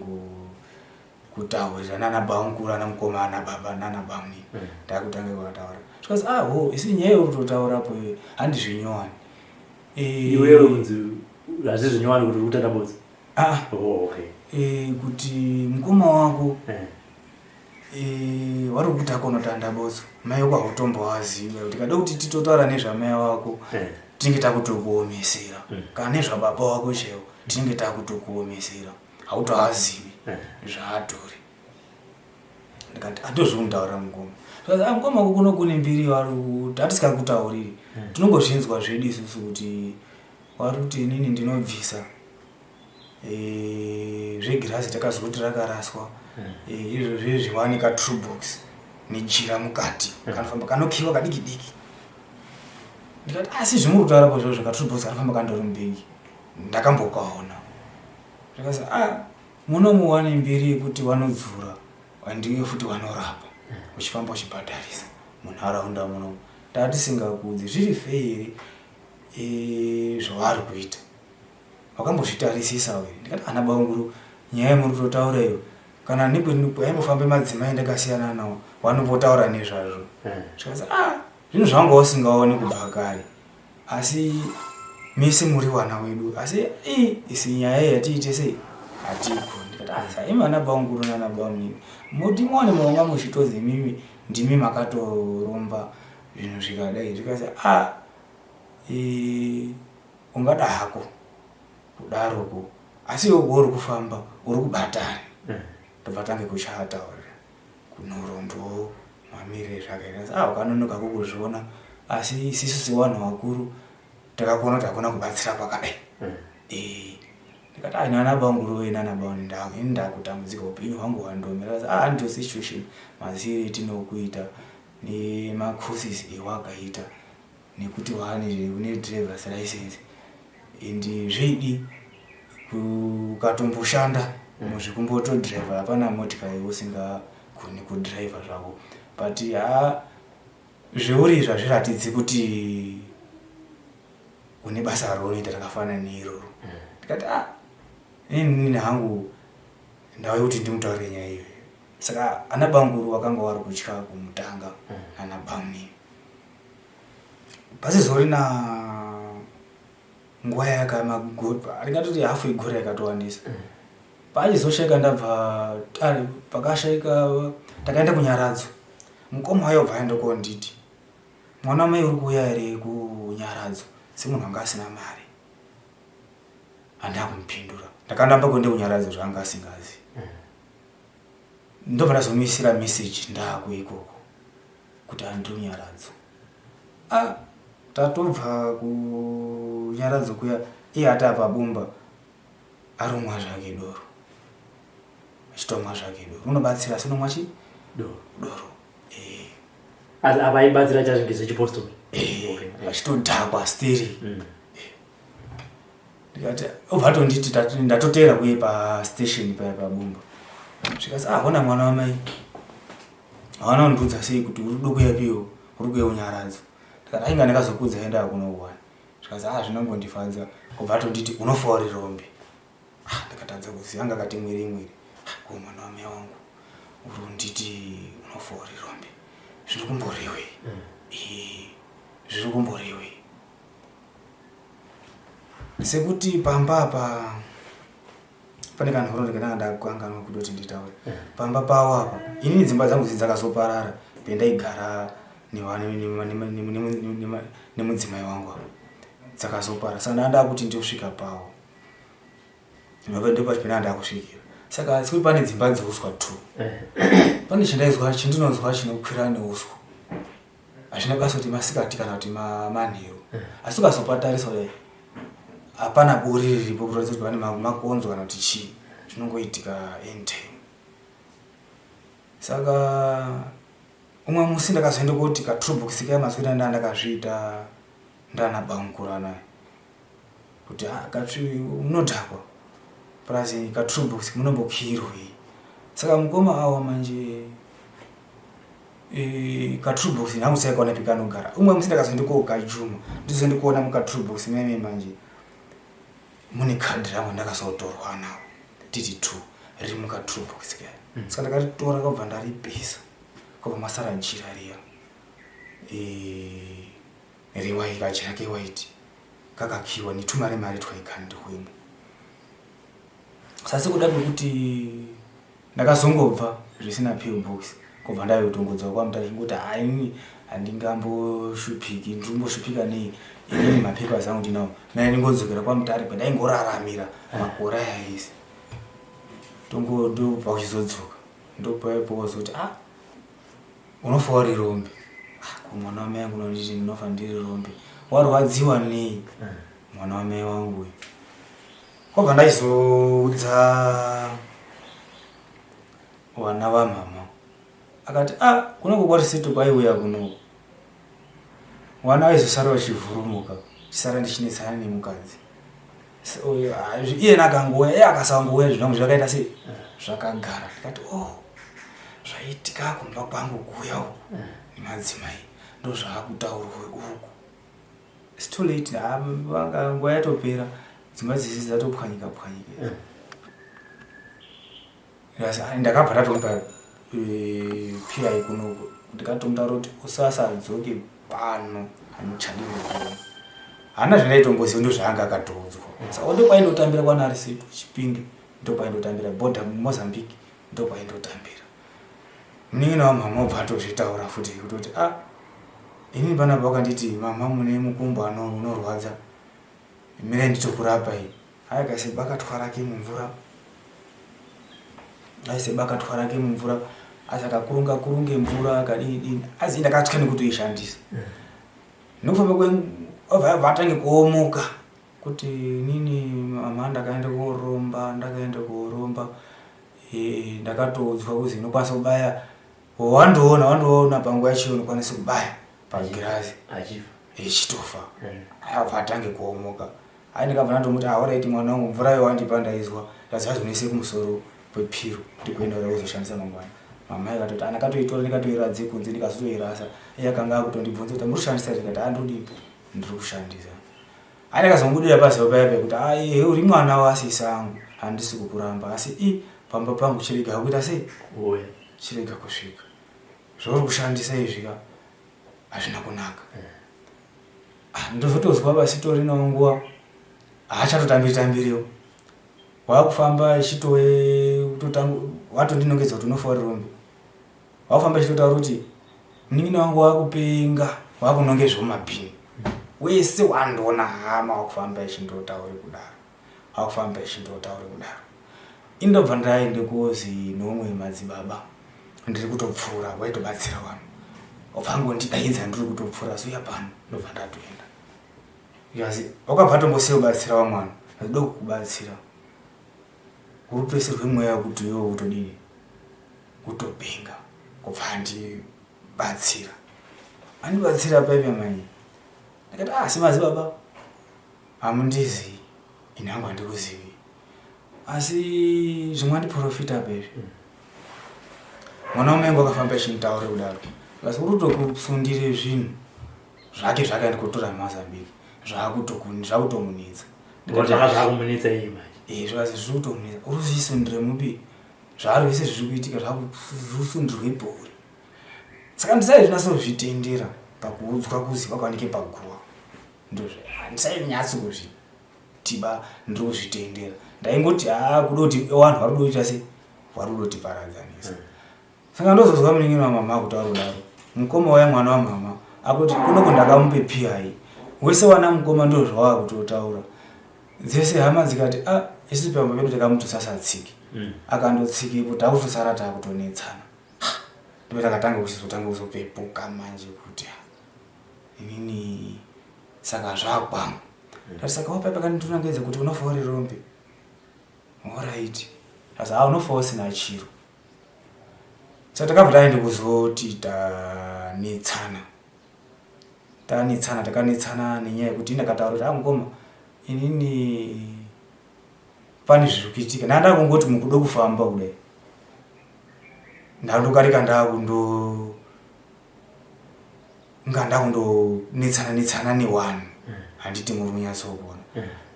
kutaurira nana bamukuru ana mukoma ana baba nana bamuni. Ndakutanga kutaura. Zvikazi ah ho isi nyaya uri kutotaurapo iwe handi zvinyowani. Iwewe kunzi hazvi zvinyowani kuti uri kutanda botso. Ah. Oh, okay. Kuti mukoma wako wari kuti akonotanda botso mai wako hautombowaziva kuti kada kuti titotaura nezvamai wako tinenge takutokuomesera kana nezvababa wako chaiwo tinenge takutokuomesera hautoazivi zvaatori. Ndikati handozvikuntaurira mukoma. Zvikanzi ah mukoma wako kuno kune mbiri vari kuti hatisingakutauriri tinongozvinzwa zvedu isusu kuti wari kuti inini ndinobvisa zvegirazi takazwa kuti rakaraswa izvo zvezviwanika true box nejira mukati kanofamba kanokiwa kadiki diki. Ndikati asi zvimuri kutaurapo izvozvo ka true box kanofamba kandori mubhegi ndakambokaona. Zvikazi ah munomuwane mbiri yekuti wanodzura ndiwe futi wanorapa uchifamba uchibhadharisa munharaunda muno tatisingakudzi zviri fair here zvavari kuita wakambozvitarisisa here. Ndikati ana bamukuru nyaya yamuri kutotaura iyo kana nepaimbofambe madzimai ndakasiyana nawo vanombotaura nezvazvo. Zvikazi ah zvinhu zvanga usingaoni kubva kare asi mese muri vana wedu asi isi nyaya yatiite sei hatigoni. Ndikati ah sa imi ana bamukuru nana bamunini muti muwane mawanga muchitozi imimi ndimi makatoromba zvinhu zvikadai. Zvikazi ah ungada hako kudaroko asi iwe uri kufamba uri kubatani. Ndobva tange kuchataurira kunhoroondo mamirire zvakaita. Ah ukanonoka kukuzviona asi isisu sevanhu vakuru takakuona kuti hakuna kubatsira kwakadai. Ndikati ah nana bamukuru nana bamunini ini ndakutambudzika upenyu hwangu hwandomira. Ah ndiyo situation mazivire etinokuita nemacourses ewakaita nekuti waane une driver's license and zvedi ukatomboshanda muzvikumbotodriver hapana motika usingagoni kudriver zvako but ha zveuri izvi hazviratidzi kuti une basa raunoita rakafanana neiroro. Ndikati ah inini hangu ndauya kuti ndimutaurire nyaya iyoyo. Saka ana bamukuru vakanga vari kutya kumutanga nana bamunini. Pasizorina nguva ndingatoti hafu yegore yakatowandisa. Paachizoshaika ndabva pakashaika takaenda kunyaradzo. Mukoma wayo obva aenda konditi mwana wamai uri kuuya here kunyaradzo semunhu anga asina mari. Handina kumupindura. Ndakaramba kuenda kunyaradzo zvaanga asingazi. Ndobva ndazomuisira message ndaako ikoko kuti andiunyaradzo. Ah, tatobva kunyaradzo kuya iye ati apa bumba aromwa zvake doro. Achitomwa zvake doro. Unobatsira asi unomwa chi? Doro. Doro. Eh. Asi apa aibatsira chazvo ngezvechipostori. Eh. Okay. Achitodhakwa stiri. Ndikati obva atonditi ndatoteera kuye pastation paya pabumba. Zvikasi ah hona mwana wamai. Hawana kundiudza sei kuti uri kuda kuya piwo, uri kuya unyaradzo. Ndikati ainga ndakazokuudza enda kuno uwani. Zvikasi ah zvinongondifadza. Obva atonditi unofa uri rombe. Ah ndakatadza kuziva anga akati mwiri mwiri. Ah ko mwana wamai wangu uri kunditi unofa uri rombe. Zviri kumborewei? Eh zviri kumborewei? Sekuti pamba apa pane kanhoroondo kandanga ndakanganwa kudoti nditaure. Pamba pavo apa inini dzimba dzangu dzi dzakazoparara pendaigara nemudzimai wangu apa dzakazoparara saka ndanga ndakuti ndosvika pavo ndopacho pendanga ndakusvikira saka sekuti pane dzimba dzeuswa two pane chandaizwa chandinonzwa chinokwira neuswa hazvina basa kuti masikati kana kuti manheru asi ukazopatarisa kudai hapana buri riripo kuratidza kuti pane makonzo kana kuti chii zvinongoitika anytime saka umwe musi ndakazoenda koti katrobokisi kaya mazwira ndaa ndakazviita ndana bamukuru anaya kuti ah, katsvi munodhakwa plus katrobokisi munombokiirwei saka mukoma awa manje e, katrue box hangu saikaona pekanogara umwe musi ndakazoenda kokajuma ndizoenda kuona mukatrue box meme manje mune kadhi rangu ndakazotorwa nawo titi two riri mukatrue box kaya Saka ndakaritora kabva ndaripisa kabva masara jira riya e, rewhite kajira kewhite kakakiwa netumari mari twaikandihwemo sasi kuda kwekuti Ndakazongobva zvisina pill box kubva ndave kutongodzoka kwaMutare chingoti haa inini handingamboshupiki ndirikumboshupika nei inini mapapers angu ndinawo mira ndingodzokera kwaMutare kwandaingoraramira makore aya ese tongo ndobva kuchizodzoka ndopaipo wazoti ah unofa uri rombe ah, ko mwana wamai angu unonditi ndinofa ndiri rombe warwadziwa nei mwana wamai wangu uyu Kwabva ndaizoudza vana vamama akati ah kunoko kwaRisito kwaiuya kunoko wana aizosara vachivhurumuka chisara ndichinetsana nemukadzi ah, iyena akangouya iye akasangouya zvinhu zvangu zvakaita sei zvakagara ndikati oh zvaitika kumba kwangu kuuya uku nemadzimai ndozvaakutaurwa uku It's too late vanga nguva yatopera dzimba dzese dzatopwanyika pwanyika ndakabva ndatomupa eh, pi kunoku ndikatomutaura kuti usasadzoke pano handichadi kukuona hana zvandaitongoziva ndozvaanga akatoudzwa saka ndokwaindotambira kwana arisitu chipinge ndokwaindotambira border mozambique ndokwaindotambira Munin'ina wamhamha obva atozvitaura futi kutoti ah inini panapa wakanditi mhamha mune mukumbo unorwadza mirai nditokurapa iyi haya kaise bakatwa rake mumvura aise bakatwa rake mumvura asi akakurunga kurunge mvura akadini dini asi ndakatya nekutoishandisa nokufamba kwe obva atange kuomoka kuti inini mhamha ndakaenda koromba ndakaenda koromba Eh, ndakatoudzwa kuzi inokwanisa kubaya wandoona wandoona panguva yacho unokwanisa kubaya pagirazi ichitofa abva atange kuomoka ai ndikabva ndandomuti ahoraiti ah, mwana wangu mvura yo wandipa ndaizwa ndaziva zvinoise kumusoro kwepiro ndikuenda ura kuzoshandisa mangwana mamai vatoti ana katoitora ndikatoiradze kunze ndikazotoirasa iye akanga akutondibvunza kuti muri kushandisa ndikati andodii ndiri kushandisa Ai ndakazongobudira paziva paya paya kuti ai ehe uri mwana wasisi angu handisi kukuramba asi i pamba pangu chirega kuita sei Kuuya. chirega kusvika zvauri kushandisa izvi ka hazvina kunaka Ah, ndozotozwa pasitorinawo nguva haachatotambiri tambiriwo wakufamba echitoe kutotanga watondinongedza kuti unofa uri rombe Wakufamba chitotaura kuti munin'ina wangu wakupenga wakunonge zvomabhini wese wandoona hama wakufamba ichindotaure kudaro wakufamba ichindotaure kudaro indobva ndaende kozi nomwe madzibaba. Ndiri kutopfuura, waitobatsira vanhu. Obva angondidaidza ndiri kutopfuura, zuya pano, ndobva ndatoenda. Zvikanzi wakabva atombosiya kubatsira vamwe vanhu, ndinoda kukubatsira. Uri kutoisirwe mweya wekuti iwe utodini? Utopenga. Kubva andibatsira. Andibatsira paipe mai. Ndakati ah simazi baba. Hamundizivi. Ini hangu handikuzivi. Asi zvimwe andiprofita apa izvi. Mwana wamai akafamba achinditaurira kudaro. Asi uri kutokusundire zvinhu zvake zvake andikutora Mozambique. Zvakutomunetsa. Zvanga zvakumunetsa iye manje. Eh, zvakazi zviri kutomunetsa. Uri kuzvisundire mupi? Zvaari zvese zviri kuitika zvakusundirwe bhori. Saka ndisaizvinasozvitendera pakuudzwa kuzi vakawanike paguva. Ndozve handisainyatso kuzvitiba ndiri kuzvitendera. Ndaingoti haa kuda kuti vanhu vari kuda kuita sei? Vari kuda kutiparadzanisa. Saka ndozozwa munin'ina wamama akutaura kudaro. Mukoma waya mwana wamama akuti kunoku ndakamupe PI. Wese wana mukoma ndozvawava kutotaura. Dzese hama dzikati ah isu pamba pedu takamuti usasatsike. Akandotsikepo takutosara takutonetsana. Ndipo takatanga kuchizotanga kuzopepuka manje kuti inini saka zvakwangu. Ndati saka wapai pakandinongedza kuti unofa uri rombe. Alright. Asi ah unofa usina chiro. Saka takabva taenda kuzoti tanetsana. Tanetsana takanetsana nenyaya yekuti ini ndakataura kuti ah mukoma inini pane zviri kuitika. Ndanga ndakungoti mukuda kufamba kudai. Ndandokarika ndakundo nga ndakundonetsana netsana newanhu handiti muri kunyatsokuona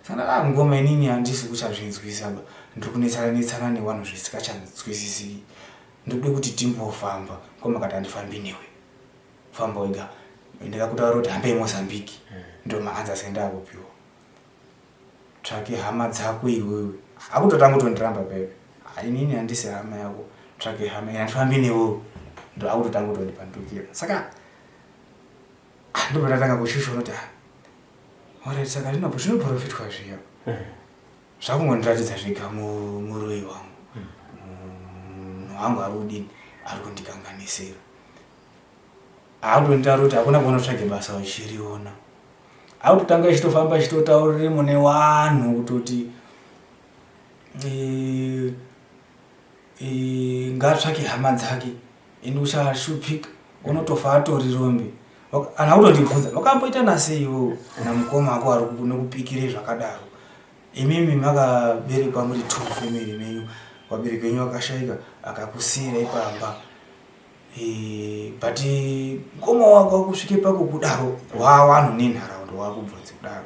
saka ndakati ngoma inini handisi kuchazvinzwisisa ba ndiri kunetsana netsana newanhu zvisikachanzwisisiki ndikude kuti timbofamba ngoma kati handifambi newe famba wega ndikakutaura kuti hambei mozambique ndo maanswers endakupiwa tsvake hama dzako iwewe akutotanga kutondiramba pepe inini handisi hama yako tsvake hama handifambi newewe ndo akutotanga kutondipandukira saka ndobva ndatanga kushushwa kuti alright saka zvinoprofitwa zviya zvakungondiratidza zvega muroyi wangu munhu wangu ari kudini ari kundikanganisira akutonditaura kuti hakuna kunotsvage basa uchiriona akutotanga ichitofamba ichitotaurire mune wanhu kutoti e, e, ngaatsvake hama dzake ende uchashupika unotofa atori rombe anhu akutondibvunza vakamboita naseiwo namukoma ako ari nekupikire zvakadaro imimi makaberekwa muri two family menyu vabereki venyu vakashaika akakusiyirai pamba e, but mukoma wako akusvike pako kudaro wawanhu nenharaunda wakubvunze kudaro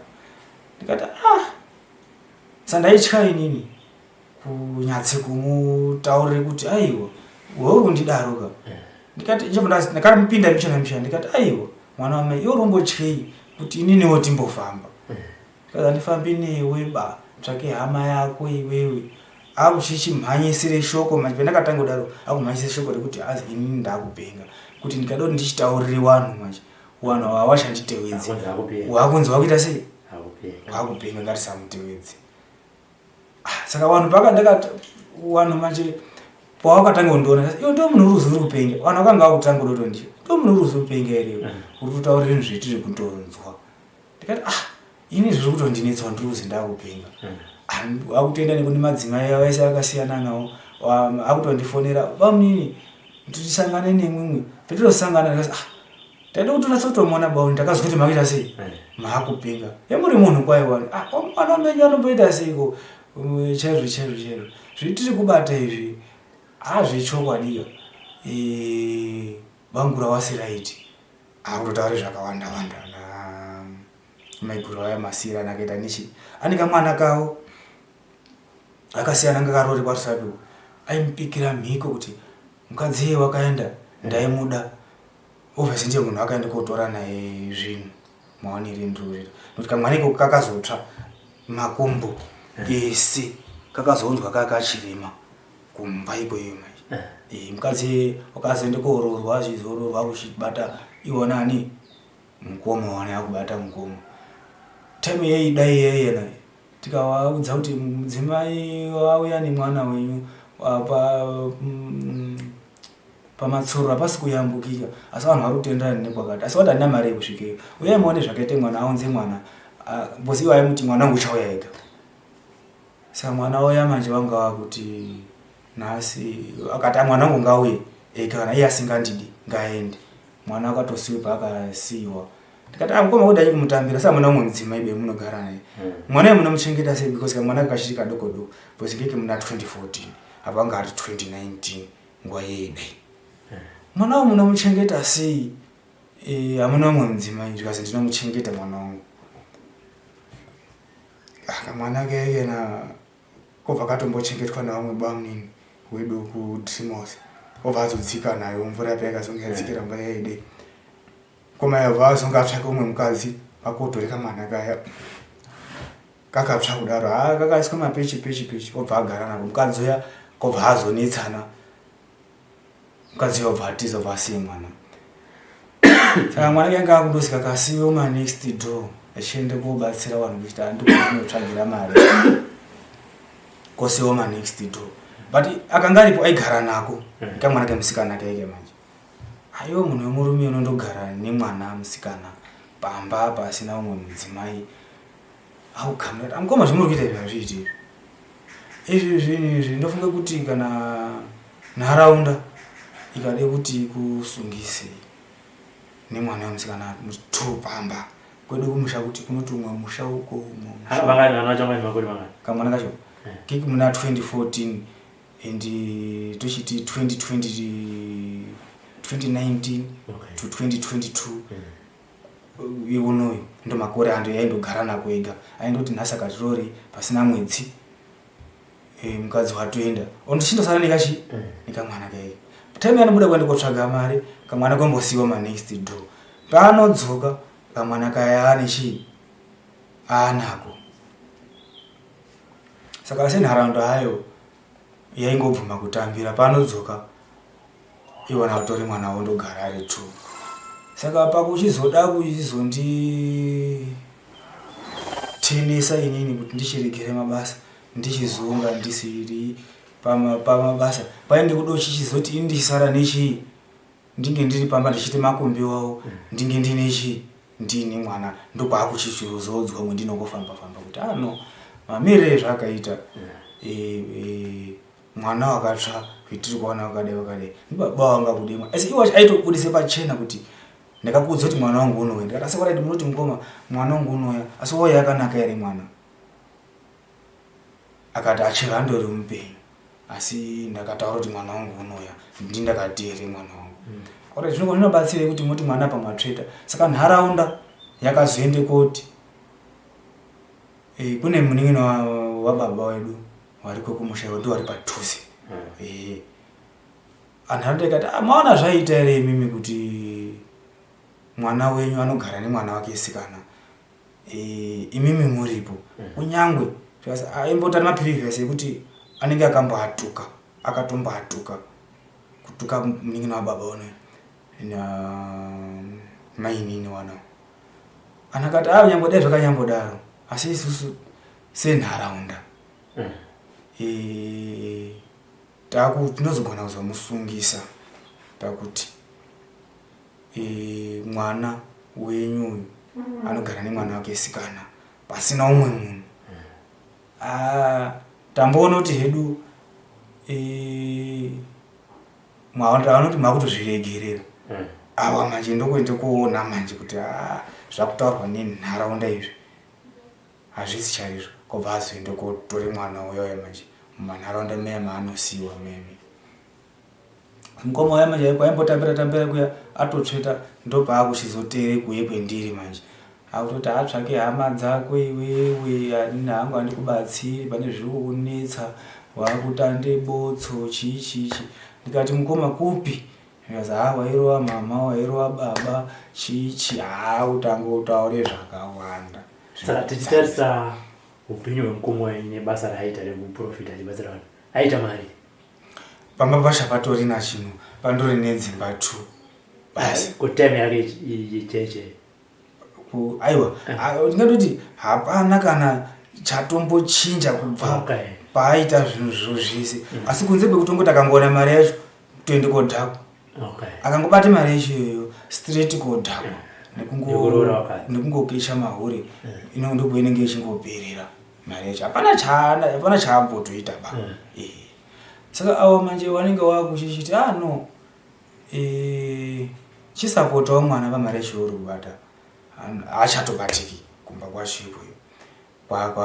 ndikati ah sandaitya inini kunyatse kumutaurire kuti aiwa weuri kundidaro ka ndikati ndakamupinda mbichana mbichana ndikati aiwa mwana wamai iwe urombotyei kuti ininiwo timbofamba ndikati handifambi newe ba tsvake hama yako iwewe akuchichimhanyisire shoko manje pandakatanga kudaro akumhanyisire shoko rekuti azi inini ndakupenga kuti ndikada kuti ndichitaurire wanhu manje wanhu ava wachanditewedzi wakunzi wakuita sei wakupenga ngatisamutewedzi ah, saka vanhu pakandakati vanhu manje pawakatanga kundiona iwe ndo munhu uri uzuri kupenga vanhu vakanga vakutanga kudotondi ndo munhu uri uzuri kupenga here uri kutaurira zvinhu zvetiri kutonzwa ndikati ah ini zviri kutondinetsa ndiri kuzi ndakupenga ah, akutoenda nekune madzimai vese akasiyana nawo akutondifonera bamunini tisangane nemwimwe petitosangana ndikati ah Taida kutonatsa kutomuona bauni takazwa kuti makuita sei eh. maakupenga yemuri munhu kwaye wani ah, mwana wamenyu anomboita seiko chaizvo chaizvo chaizvo zvitiri kubata izvi hazvechokwadika eh, bangura wasiraiti akutotaure zvakawanda wanda na maiguru aya masiyirana akaita nechi ane kamwana kawo akasiyana ngakarori kwarusapi aimupikira mhiko kuti mukadzi iye wakaenda ndaimuda Obviously ndiye munhu akaenda kotora naye zvinhu maonere ndiri nokuti kamwana iko kakazotsva makumbo ese kakazounzwa kakachirema kumba ikweyo manje eh. eh, mukadzi wakazoenda kooroorwa achizoroorwa kuchibata iwona ani mukoma wana yakubata mukoma time yeidai yeyena tikawaudza kuti mudzimai wauya nemwana wenyu apa Pamatsuro hapasi kuyambukika asi vanhu vari kutenderana nekwakati asi vati handina mari yekusvikeyo. Uyai muone zvakaita mwana aunze mwana because iwo aimuti mwana wangu uchauya ega. Saka mwana uya manje vanga vakuti nhasi akati mwana wangu ngauye ega kana iye asingandidi ngaende. Mwana akatosiiwa paakasiiwa. Ndikati ah mukoma kudai kumutambira saka muna umwe mudzimai be munogara naye. Mwana uyu munomuchengeta sei because kamwana kachiri kadoko doko because ngeke muna 2014 apa anga ari 2019 nguva yeidai. Mwana uyu munomuchengeta sei? Eh, hamuna umwe mudzimai zvikanzi ndinomuchengeta mwana wangu. Ah, kamwana keke na kobva katombochengetwa nevamwe bamunini wedu kuDreamhouse obva azodzika nayo mvura yapi yakazonge yadzikira mvura yaidei koma yabva azonge atsvake umwe mukadzi pakotore kamwana kaya kakatsva kudaro haa kakaiswa mapechi pechi pechi obva agara nako mukadzi uya kobva azonetsana mukadzi uya obva atiza obva asiye mwana saka mwana kenge akundosika kasiwe manext door achiende kobatsira vanhu kuchiti andikunotsvagira mari kosiwa manext door but akanga aripo aigara nako kamwana kemusikana kaike manje aiwa munhu wemurume unondogara nemwana musikana pamba pasina umwe mudzimai aukamira amukoma zvimuri kuita izvi hazviiti izvi izvi zvinhu izvi ndofunga kuti kana nharaunda ikade kuti ikusungise nemwana wemusikana two pamba kwedu kumusha kuti kunoti umwe musha uko umwe kamwana kacho kiki muna 2014 and tochiti 2020 2019 okay. to 2022 iunoyu ndo makore ando yaindogara nako ega aindoti nhasi akatirori pasina mwedzi e, mukadzi watoenda ondichindosara nekachi mm. nekamwana kaike time yanobuda kuenda kotsvaga mari kamwana kombosiiwa manext door paanodzoka kamwana kaya ane chii aanako saka senharaunda hayo yaingobvuma kutambira paanodzoka iwona utori mwana wondogara ari two saka pakuchizoda kuchizonditenesa inini kuti ndichiregere mabasa ndichizonga ndisiri pamabasa painge kuda chichizoti ini ndichisara nechii ndinge ndiri pamba ndichiita makombi wawo ndinge ndine chii ndine mwana ndokwakuchichizodzwa mwe ndinongofamba famba kuti ano ah, mamirire zvakaita e, e, mwana wakatsva zvitiri kuona wakadai wakadai ndibaba wanga kudemwa asi iwo aitobudise pachena kuti ndakakuudza kuti mwana wangu unouya ndikati asi kwaraiti munoti mukoma mwana wangu unouya asi wauya yakanaka here mwana akati achero andori mupenyu asi ndakataura kuti mwana wangu unouya ndi ndakati here mwana wangu mm. zvinongo zvinobatsirei kuti muti mwana pamatsveta saka nharaunda yakazoende koti e, kune munin'ina wababa wedu wariko kumusha iwo ndiwo wari padhuze mm. e, anhu anoita ikati ah, maona zvaita here imimi kuti mwana wenyu anogara nemwana wake sikana e, imimi muripo mm. kunyangwe aimbota maprevious ekuti anenge akamboatuka akatomboatuka kutuka munin'ina wababa uno na mainini wana anakati a ah, nyangwe dai zvakanyambodaro asi isusu senharaunda mm. e, taku tinozogona kuzomusungisa pakuti e, mwana wenyu uyu mm. anogara nemwana wake sikana pasina umwe munhu mm. ah, tamboona kuti hedu e, vanoti makutozviregerera mm. awa manje ndokuende kuona manje kuti ah, zvakutaurwa nenharaunda izvi Hazvisi chaizvo kobva azoenda kotore mwana uya uya manje mumanharaunda meya maanosiiwa meme. Mukoma uya manje kwaimbotambira tambira kuya atotsveta ndopaakuchizotere kuye kwendiri manje. Akutoti atsvake hama dzako iwewe hanina hangu handikubatsiri pane zviri kukunetsa wakutande botso chii chii chii. Ndikati mukoma kupi? Zvikanzi haa wairova mama wairova baba chii chii haa utange utaure zvakawanda. Saka tichitarisa upenyu hwemukoma wenyu nebasa raaita rekuprofita achibatsira vanhu, aita mari? Pamba pacho hapatorina chinhu, pandori nedzimba two basi. Ko time yake cheche? Aiwa, ndingatoti hapana kana chatombochinja kubva okay. paaita zvinhu zvo zvese mm. Asi kunze kwekutongoti akangoona mari yacho toende kodhakwa. Okay. Akangobata mari yacho iyoyo straight kodhakwa Nekuroora vakadzi. Nekungokecha mahure. Ino ndipo inenge ichingoperera mari yacho. Hapana chaana, hapana chaambotoita ba. Eh. Saka avo manje vanenge vakuchichiti ah no. Eh, chisapotawo mwana pamari yacho uri kubata. Haachatobatiki kumba kwacho ikweyo.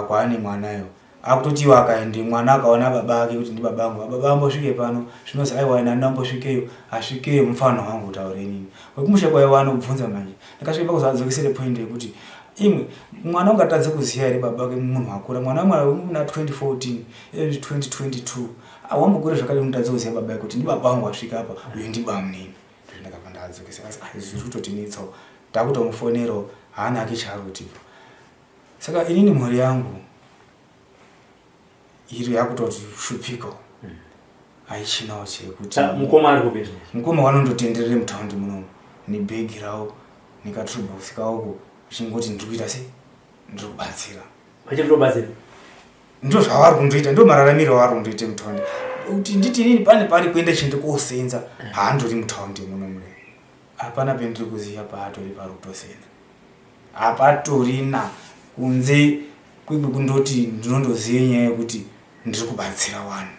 Kwaane mwanayo akutoti iwo akaende mwana akaona baba ake kuti ndibaba angu, baba ambosvike pano zvinozi aiwa ina ndambosvikeyo asvikeyo mufana wangu utaure inini wekumusha kwaiwa anobvunza manje ndakasvike pakuzoadzokesere point yekuti imwe mwana ungatadze kuziva here baba ake munhu akura mwana mwana muna 2014 2022 awambokure zvakadii unotadze kuziva baba ake kuti ndibaba vangu asvika apa uyu ndibamunini. Ndakabva ndadzokesera asi ah, izvi zviri kutotinetsawo takutomufonerawo haana ake chaari kutipa. Saka inini mhuri yangu iri yakutoti shupiko haichinawo chekuti. Mukoma ari kupi izvezvi? Mukoma vanondotenderere mutaundi munomu nebhegi ravo nekatrobhokisi kavoko vachingoti ndiri kuita sei ndiri kubatsira. Vachiri kutobatsira? Ndo zvavari kundoita, ndo mararamiro avari kundoita mutaundi. Kuti nditi inini pane pari kuenda chinde kosenza haandori mutaundi muno mune. Hapana pendiri kuziva paatori pari kutosenza. Hapatorina kunze kwekundoti ndinondoziva nyaya yekuti ndiri kubatsira vanhu.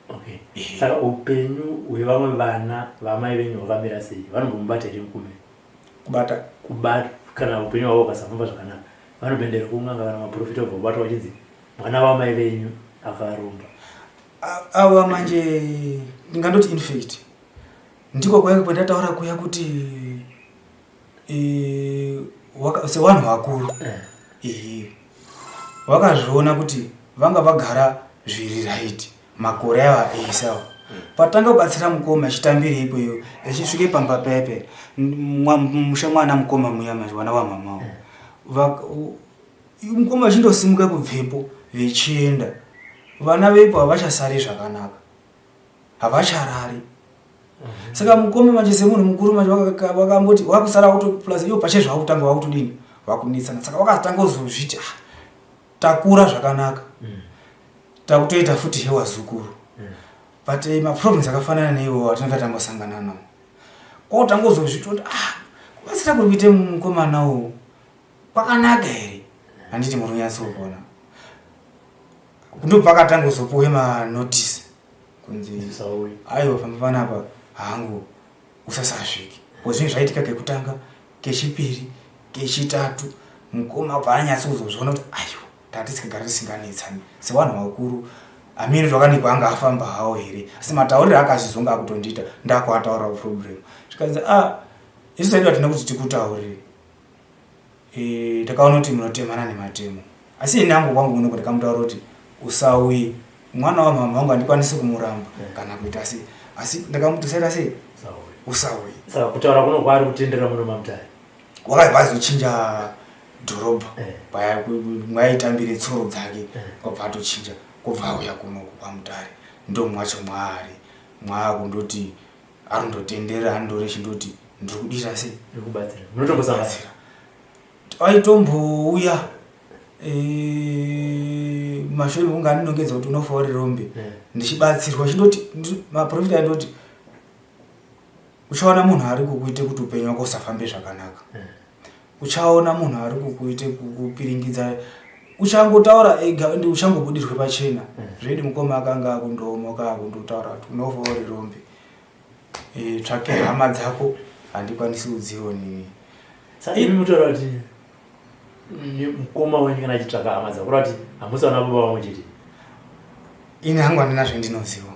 Okay. Saka upenyu hwevamwe vana vamai venyu hwakamira sei? Vanombomubata here mukume? Kubata? Kubata kana upenyu hwavo hukasafamba zvakanaka. Vanopendera kun'anga kana maprofita obva kubatwa vachinzi mwana wamai venyu akaromba. Ava manje ndingandoti infact ndiko kwainge kwandataura kuya kuti sevanhu vakuru ehe vakazviona kuti vanga vagara zviri right makore ava ese awa patanga kubatsira mukoma achitambira ikweyo achisvike pamba pepe musha mwana mukoma muya manje wana wamamawo mukoma achindosimuka kubvepo vechienda vana vepo havachasari zvakanaka havacharari. Saka mukoma manje semunhu mukuru manje wakamboti wakusara auto plus iwo pache zvakutanga wakutodini wakunetsana. Saka wakatanga kuzozviti ah, takura zvakanaka takutoita futi hewazukuru but maproblems akafanana neiwo atinenge tambosangana nawo kwakutanga kuzozviti kuti ah, kubatsira kuri kuite mukomana uwu kwakanaka here handiti muri kunyatsokuona ndopakatanga kuzopuwe manotice kunzi aiwa pamba panapa hangu usasasvike zvinhu zvaitika kekutanga kechipiri kechitatu mukoma bva anyatso kuzozviona kuti aiwa tatisikagara tisinganetsani sevanhu vakuru amene zvakanekwa anga afamba hawo here asi matauriro akazvizonga akutondiita ndakuataura problem zvikanzi a ah, isu taida tina kuti tikutaurire e, takaona kuti munotemana nematemo asi ini hangu kwangu kuno ndikamutaura kuti usauye mwana wamama wangu handikwanisi kumuramba kana kuita sei asi ndakamuti usaita sei usauye. Saka kutaura kuno kwaari kutendera muno maMutare wakabva azochinja dhorobha paya mwaitambire tsoro dzake kwabva atochinja kwobva auya kunoku kwaMutare ndomwacho mwaari mwaakundoti arindotendera andore chindoti ndiri kudira sei ndikubatsira munotombosangana Aitombouya mashure mekunge andinongedza kuti unofa uri rombe ndichibatsirwa chindoti maprofita aindoti uchaona munhu ari kukuite kuti upenyu wako usafambe zvakanaka uchaona munhu ari kukuite kukupiringidza uchangotaura ega ende uchangobudirwe pachena zvedi mukoma akanga akundomoka akundotaura kuti unofa uri rombe tsvake hama dzako handikwanisi kudzionini. Saka imi mutaura kuti mukoma wenyu kana achitsvaka hama dzako kureva kuti hamusi vana baba vamwe chete? Ini hangu handina zvendinoziva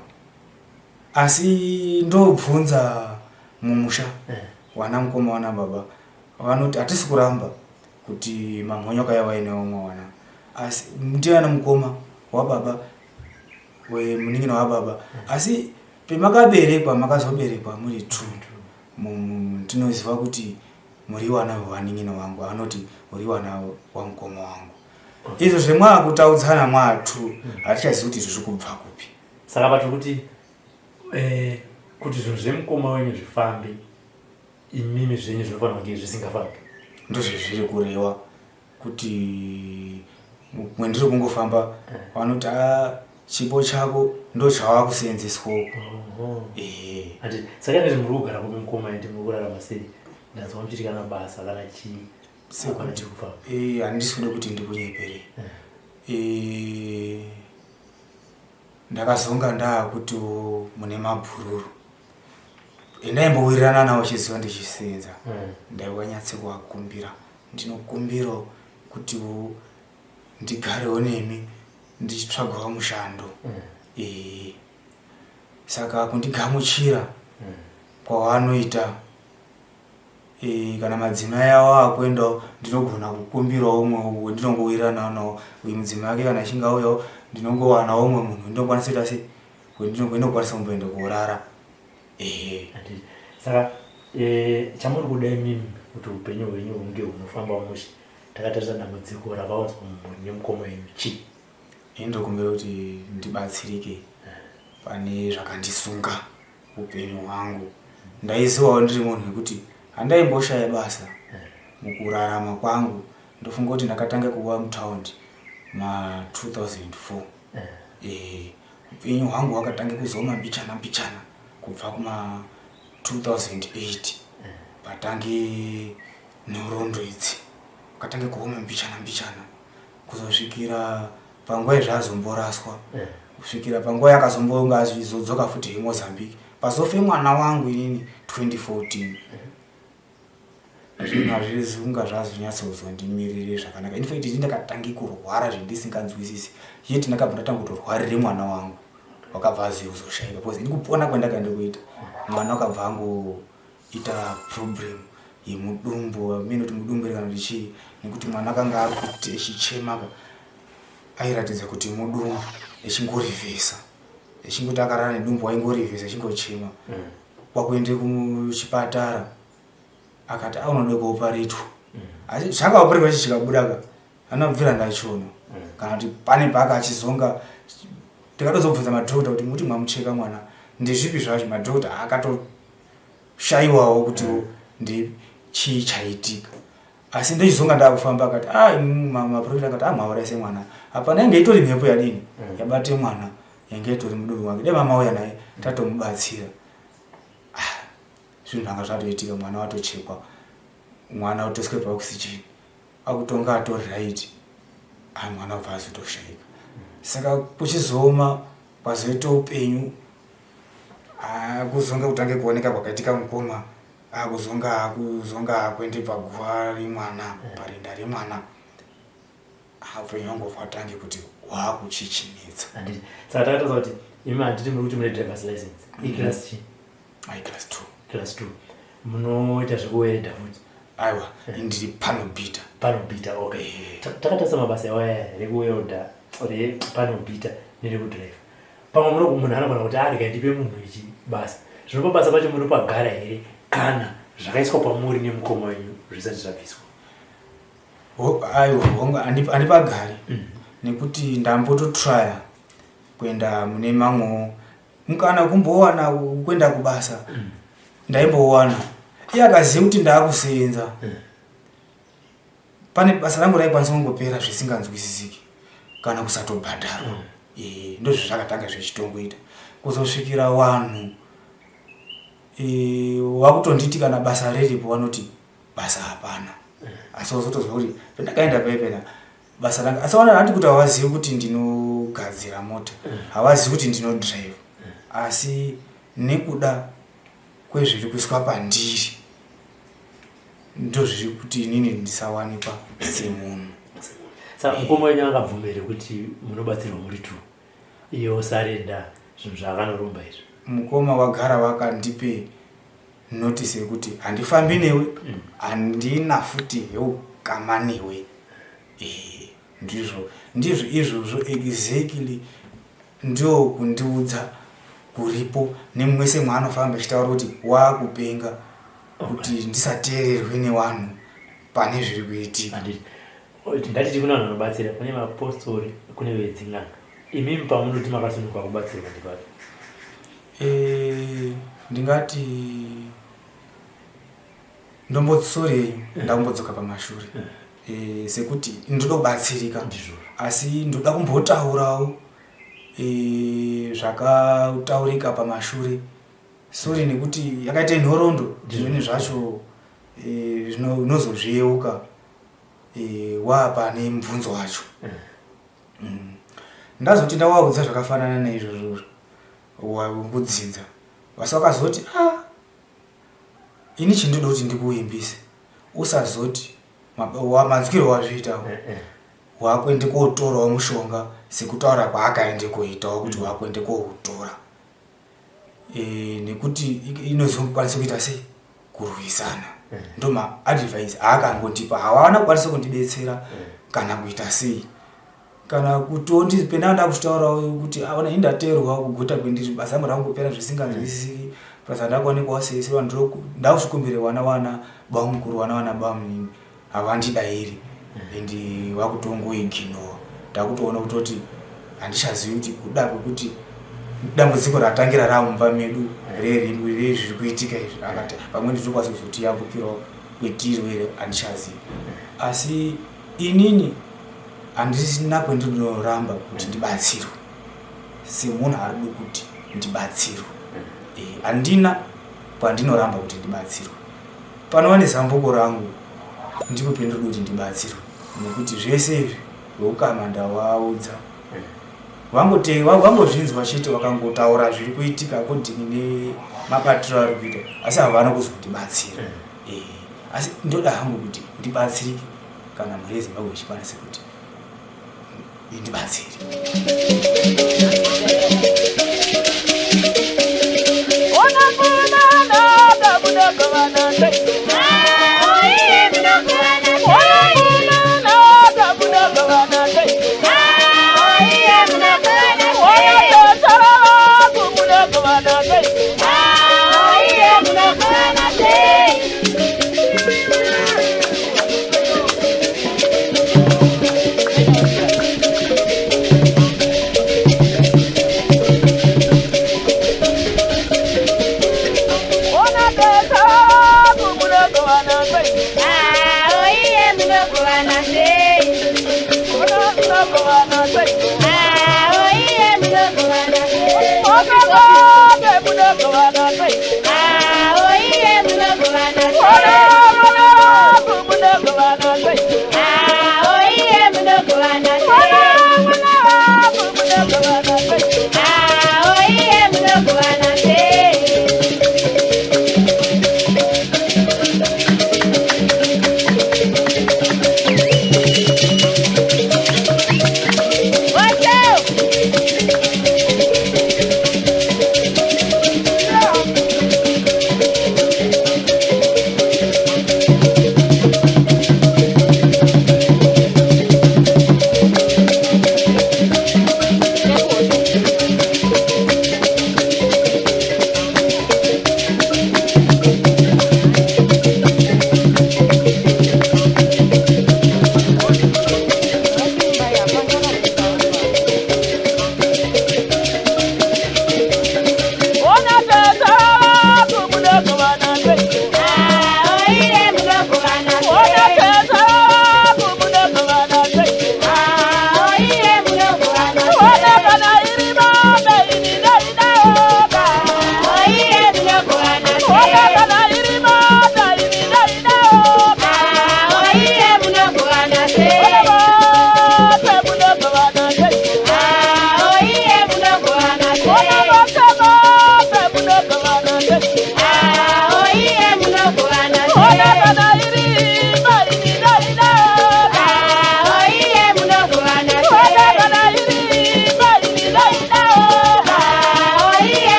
asi ndobvunza mumusha wana mukoma wana baba vanoti hatisi kuramba kuti mamhonyoka yavaine vamwe wana asi ndiana mukoma wababa wemunin'ina wababa asi pemakaberekwa makazoberekwa muri two tinoziva kuti muri wana wewanin'ina wangu anoti uri wana wamukoma wangu izvo zvemwaakutaudzana mwatu hatichazivi kuti izvo zvikubva kupi. Saka patiri kuti kuti zvinhu zvemukoma wenyu zvifambe imimi zvenyu zvinofanira kunge zvisingafambi. Ndozvezviri kurewa kuti mwendiri kungofamba vanoti a. Chipo chako ndochawakuseenzeswa uko. Ehe. Saka nezvi muri kugara kupi mukoma, ende muri kurarama sei? Ndanzwa muchiti kana basa kana chii. Sekuti handisi kuda kuti ndikunyepere. Ndakazonga ndaakuti mune mabhururu endaimbowirirana nawo chiziva ndichiseenza, ndaiwanyatse kuvakumbira, ndinokumbirawo kuti ndigarewo nemi ndichitsvagawo mushando. Saka kundigamuchira kwavanoita, kana madzimai avo akuendawo, ndinogona kukumbirawo umwe wendinongowiriranawo nawo. Uyu mudzimai wake kana achinge auyawo, ndinongowanawo umwe munhu wendinokwanisa kuita sei, wendinokwanisa kumboenda korara, ehe. Saka chamuri kuda imimi kuti upenyu hwenyu hunge hunofamba mushe, takatarisa dambudziko rakawanzwa mumhuri nemukoma wenyu, chii? Ini ndokumbira kuti ndibatsirike pane zvakandisunga upenyu hwangu. Ndaizivawo ndiri munhu wekuti handaimboshaya basa mukurarama kwangu. Ndofunga kuti ndakatanga kuva mutaundi ma 2004. Upenyu hwangu hwakatanga kuzoma mbichana mbichana kubva kuma 2008, patange nhoroondo idzi, katange kuoma mbichana mbichana kuzosvikira panguva yezvazomboraswa, kusvikira panguva yakazombonga azvizodzoka futi yeMozambique, pazofe mwana wangu inini 2014. Zvinhu hazvizi zvazonyatsozondimirire zvakanaka. In fact, ini ndakatange kurwara zvendisinganzwisisi, yet ndakabva ndatanga kutorwarire mwana wangu wakabva azizoshayika, because ini kupona kwandakaenda kuita mwana wakabva angoita problem yemudumbu, amene kuti mudumbu ere kana kuti chii, nekuti mwana akanga ari kuti echichema airatidza kuti mudumbu, echingorivhesa, echingoti akarara nedumbu waingorivhesa echingochema. Kwakuende kuchipatara, akati aunoda kuoparetwa, asi zvakaoparetwa ichi chikabuda ka, anobvira ndachiona kana kuti pane paaka achizonga. Ndikatozobvunza madhokota kuti muti mamucheka mwana ndezvipi zvacho, madhokota akatoshayiwawo kuti ndi chii chaitika. Asi ndechizonga ndakufamba, akati a maprofita akati amauraise mwana, hapana, yange itori mhepo yadini yabate mwana, yange itori mudumbu wake, dai mamauya naye tatomubatsira. Ah, zvinhu zvanga zvatoitika, mwana watochekwa, mwana watoiswe paoxygen, akutonga atori right. Ah, mwana ubva azotoshayika. Saka kuchizooma kwazoita upenyu, kuzonga kutange kuoneka kwakaitika mukoma akuzonga akuende paguva remwana, parinda remwana, upenyu hwangu hwatange kuti hwakuchichinetsa. Handiti saka takataura kuti imi, handiti muri kuti mune drivers license iclass chi? Ai, class 2. Class 2. Munoita zvekuwedha futi? Aiwa, ndiri panel beater. Panel beater, okay. Takatarisa mabasa awaya rekuwelda, repanel beater nerekudrive, pamwe munhu anogona kuti arega ndipe munhu ichi basa. Zvinopa basa pacho munopagara here kana zvakaiswa pamuri nemukoma wenyu zvisati zvabviswa? Aiwa, hongu, handipagari nekuti ndambototraya kuenda mune mamwewo mukana kumbowana kuenda kubasa. Ndaimbowana, iye akaziva kuti ndaakuseenza, pane basa rangu raikwanisa kungopera zvisinganzwisisiki kana kusatobhadharwa. Ndozvo zvakatanga zvechitongoita kuzosvikira vanhu wakutonditi kana basa riripo vanoti basa hapana. Asi wazotozwa kuti pendakaenda paipena basa ranga, asi vana handi kuti havazivi kuti ndinogadzira mota, havazivi kuti ndinodrive, asi nekuda kwezviri kuiswa pandiri ndozviri kuti inini ndisawanikwa semunhu. Saka mukoma wenyu angabvuma here kuti munobatsirwa muri two, iye osarenda zvinhu zvaakanoromba izvi? Mukoma wagara wakandipe notice yekuti handifambi newe, handina futi yeukama newe. Ndizvo izvozvo exactly, ndio kundiudza kuripo nemwese mwaanofamba achitaura kuti waakupenga, kuti ndisateererwe nevanhu pane zviri kuitika. Handiti ngatiti kune vanhu vanobatsira, kune mapostori, kune vedzin'anga, imimi pamunoti makasununguka kubatsirwa ndipapi? Ndingati ndombotsorei, ndakumbodzoka pamashure, sekuti ndoda kubatsirika, asi ndoda kumbotaurawo. e, zvakataurika pamashure sori nekuti yakaita nhoroondo zvimweni zvacho e, unozozviyeuka e, waapane mubvunzo wacho mm. Ndazoti ndawaudza zvakafanana naizvozvo wekudzinza vasi vakazoti a ah, ini chindoda kuti ndikuimbise usazoti manzwiro wazviitawo eh, eh. wakuende kotorawo mushonga sekutaura kwaakaende koitawo kuti mm. wakuende koutora e, nekuti inozokwanisa kuita sei kurwisana mm. ndomaadvise aakangondipa hawana kukwanisa kundibetsera mm. kana kuita sei kana kutondi pena ndakuchitaurawo kuti aona ini ndateerwa kuguta kwendiri basa rangu rangopera zvisinganzwisisiki plus handakuonekwawo seisiwa ndakusvikumbire wana wana bamukuru wana wana bamunini havandidairi and vakutongoiginowa ndakutoona kutoti handichazivi kuti kuda kwekuti dambudziko ratangira ramumba medu rezviri kuitika izvi akati pamwe nditokwanisa kuzotiyambukirawo kwetiri here handichazivi asi inini handisina kwendinoramba kuti ndibatsirwe semunhu ari kuda kuti ndibatsirwe eh, handina kwandinoramba kuti ndibatsirwe panova nezambuko rangu ndipo pendinoda kuti ndibatsirwe nekuti zvese izvi veukama ndavaudza vangozvinzwa chete vakangotaura zviri kuitika according nemabatiro ari kuita asi havana kuzondibatsira eh, asi ndoda hangu kuti ndibatsirike kana mhuri yezimbabwe ichikwanisa kuti indibatsire.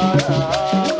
Ah.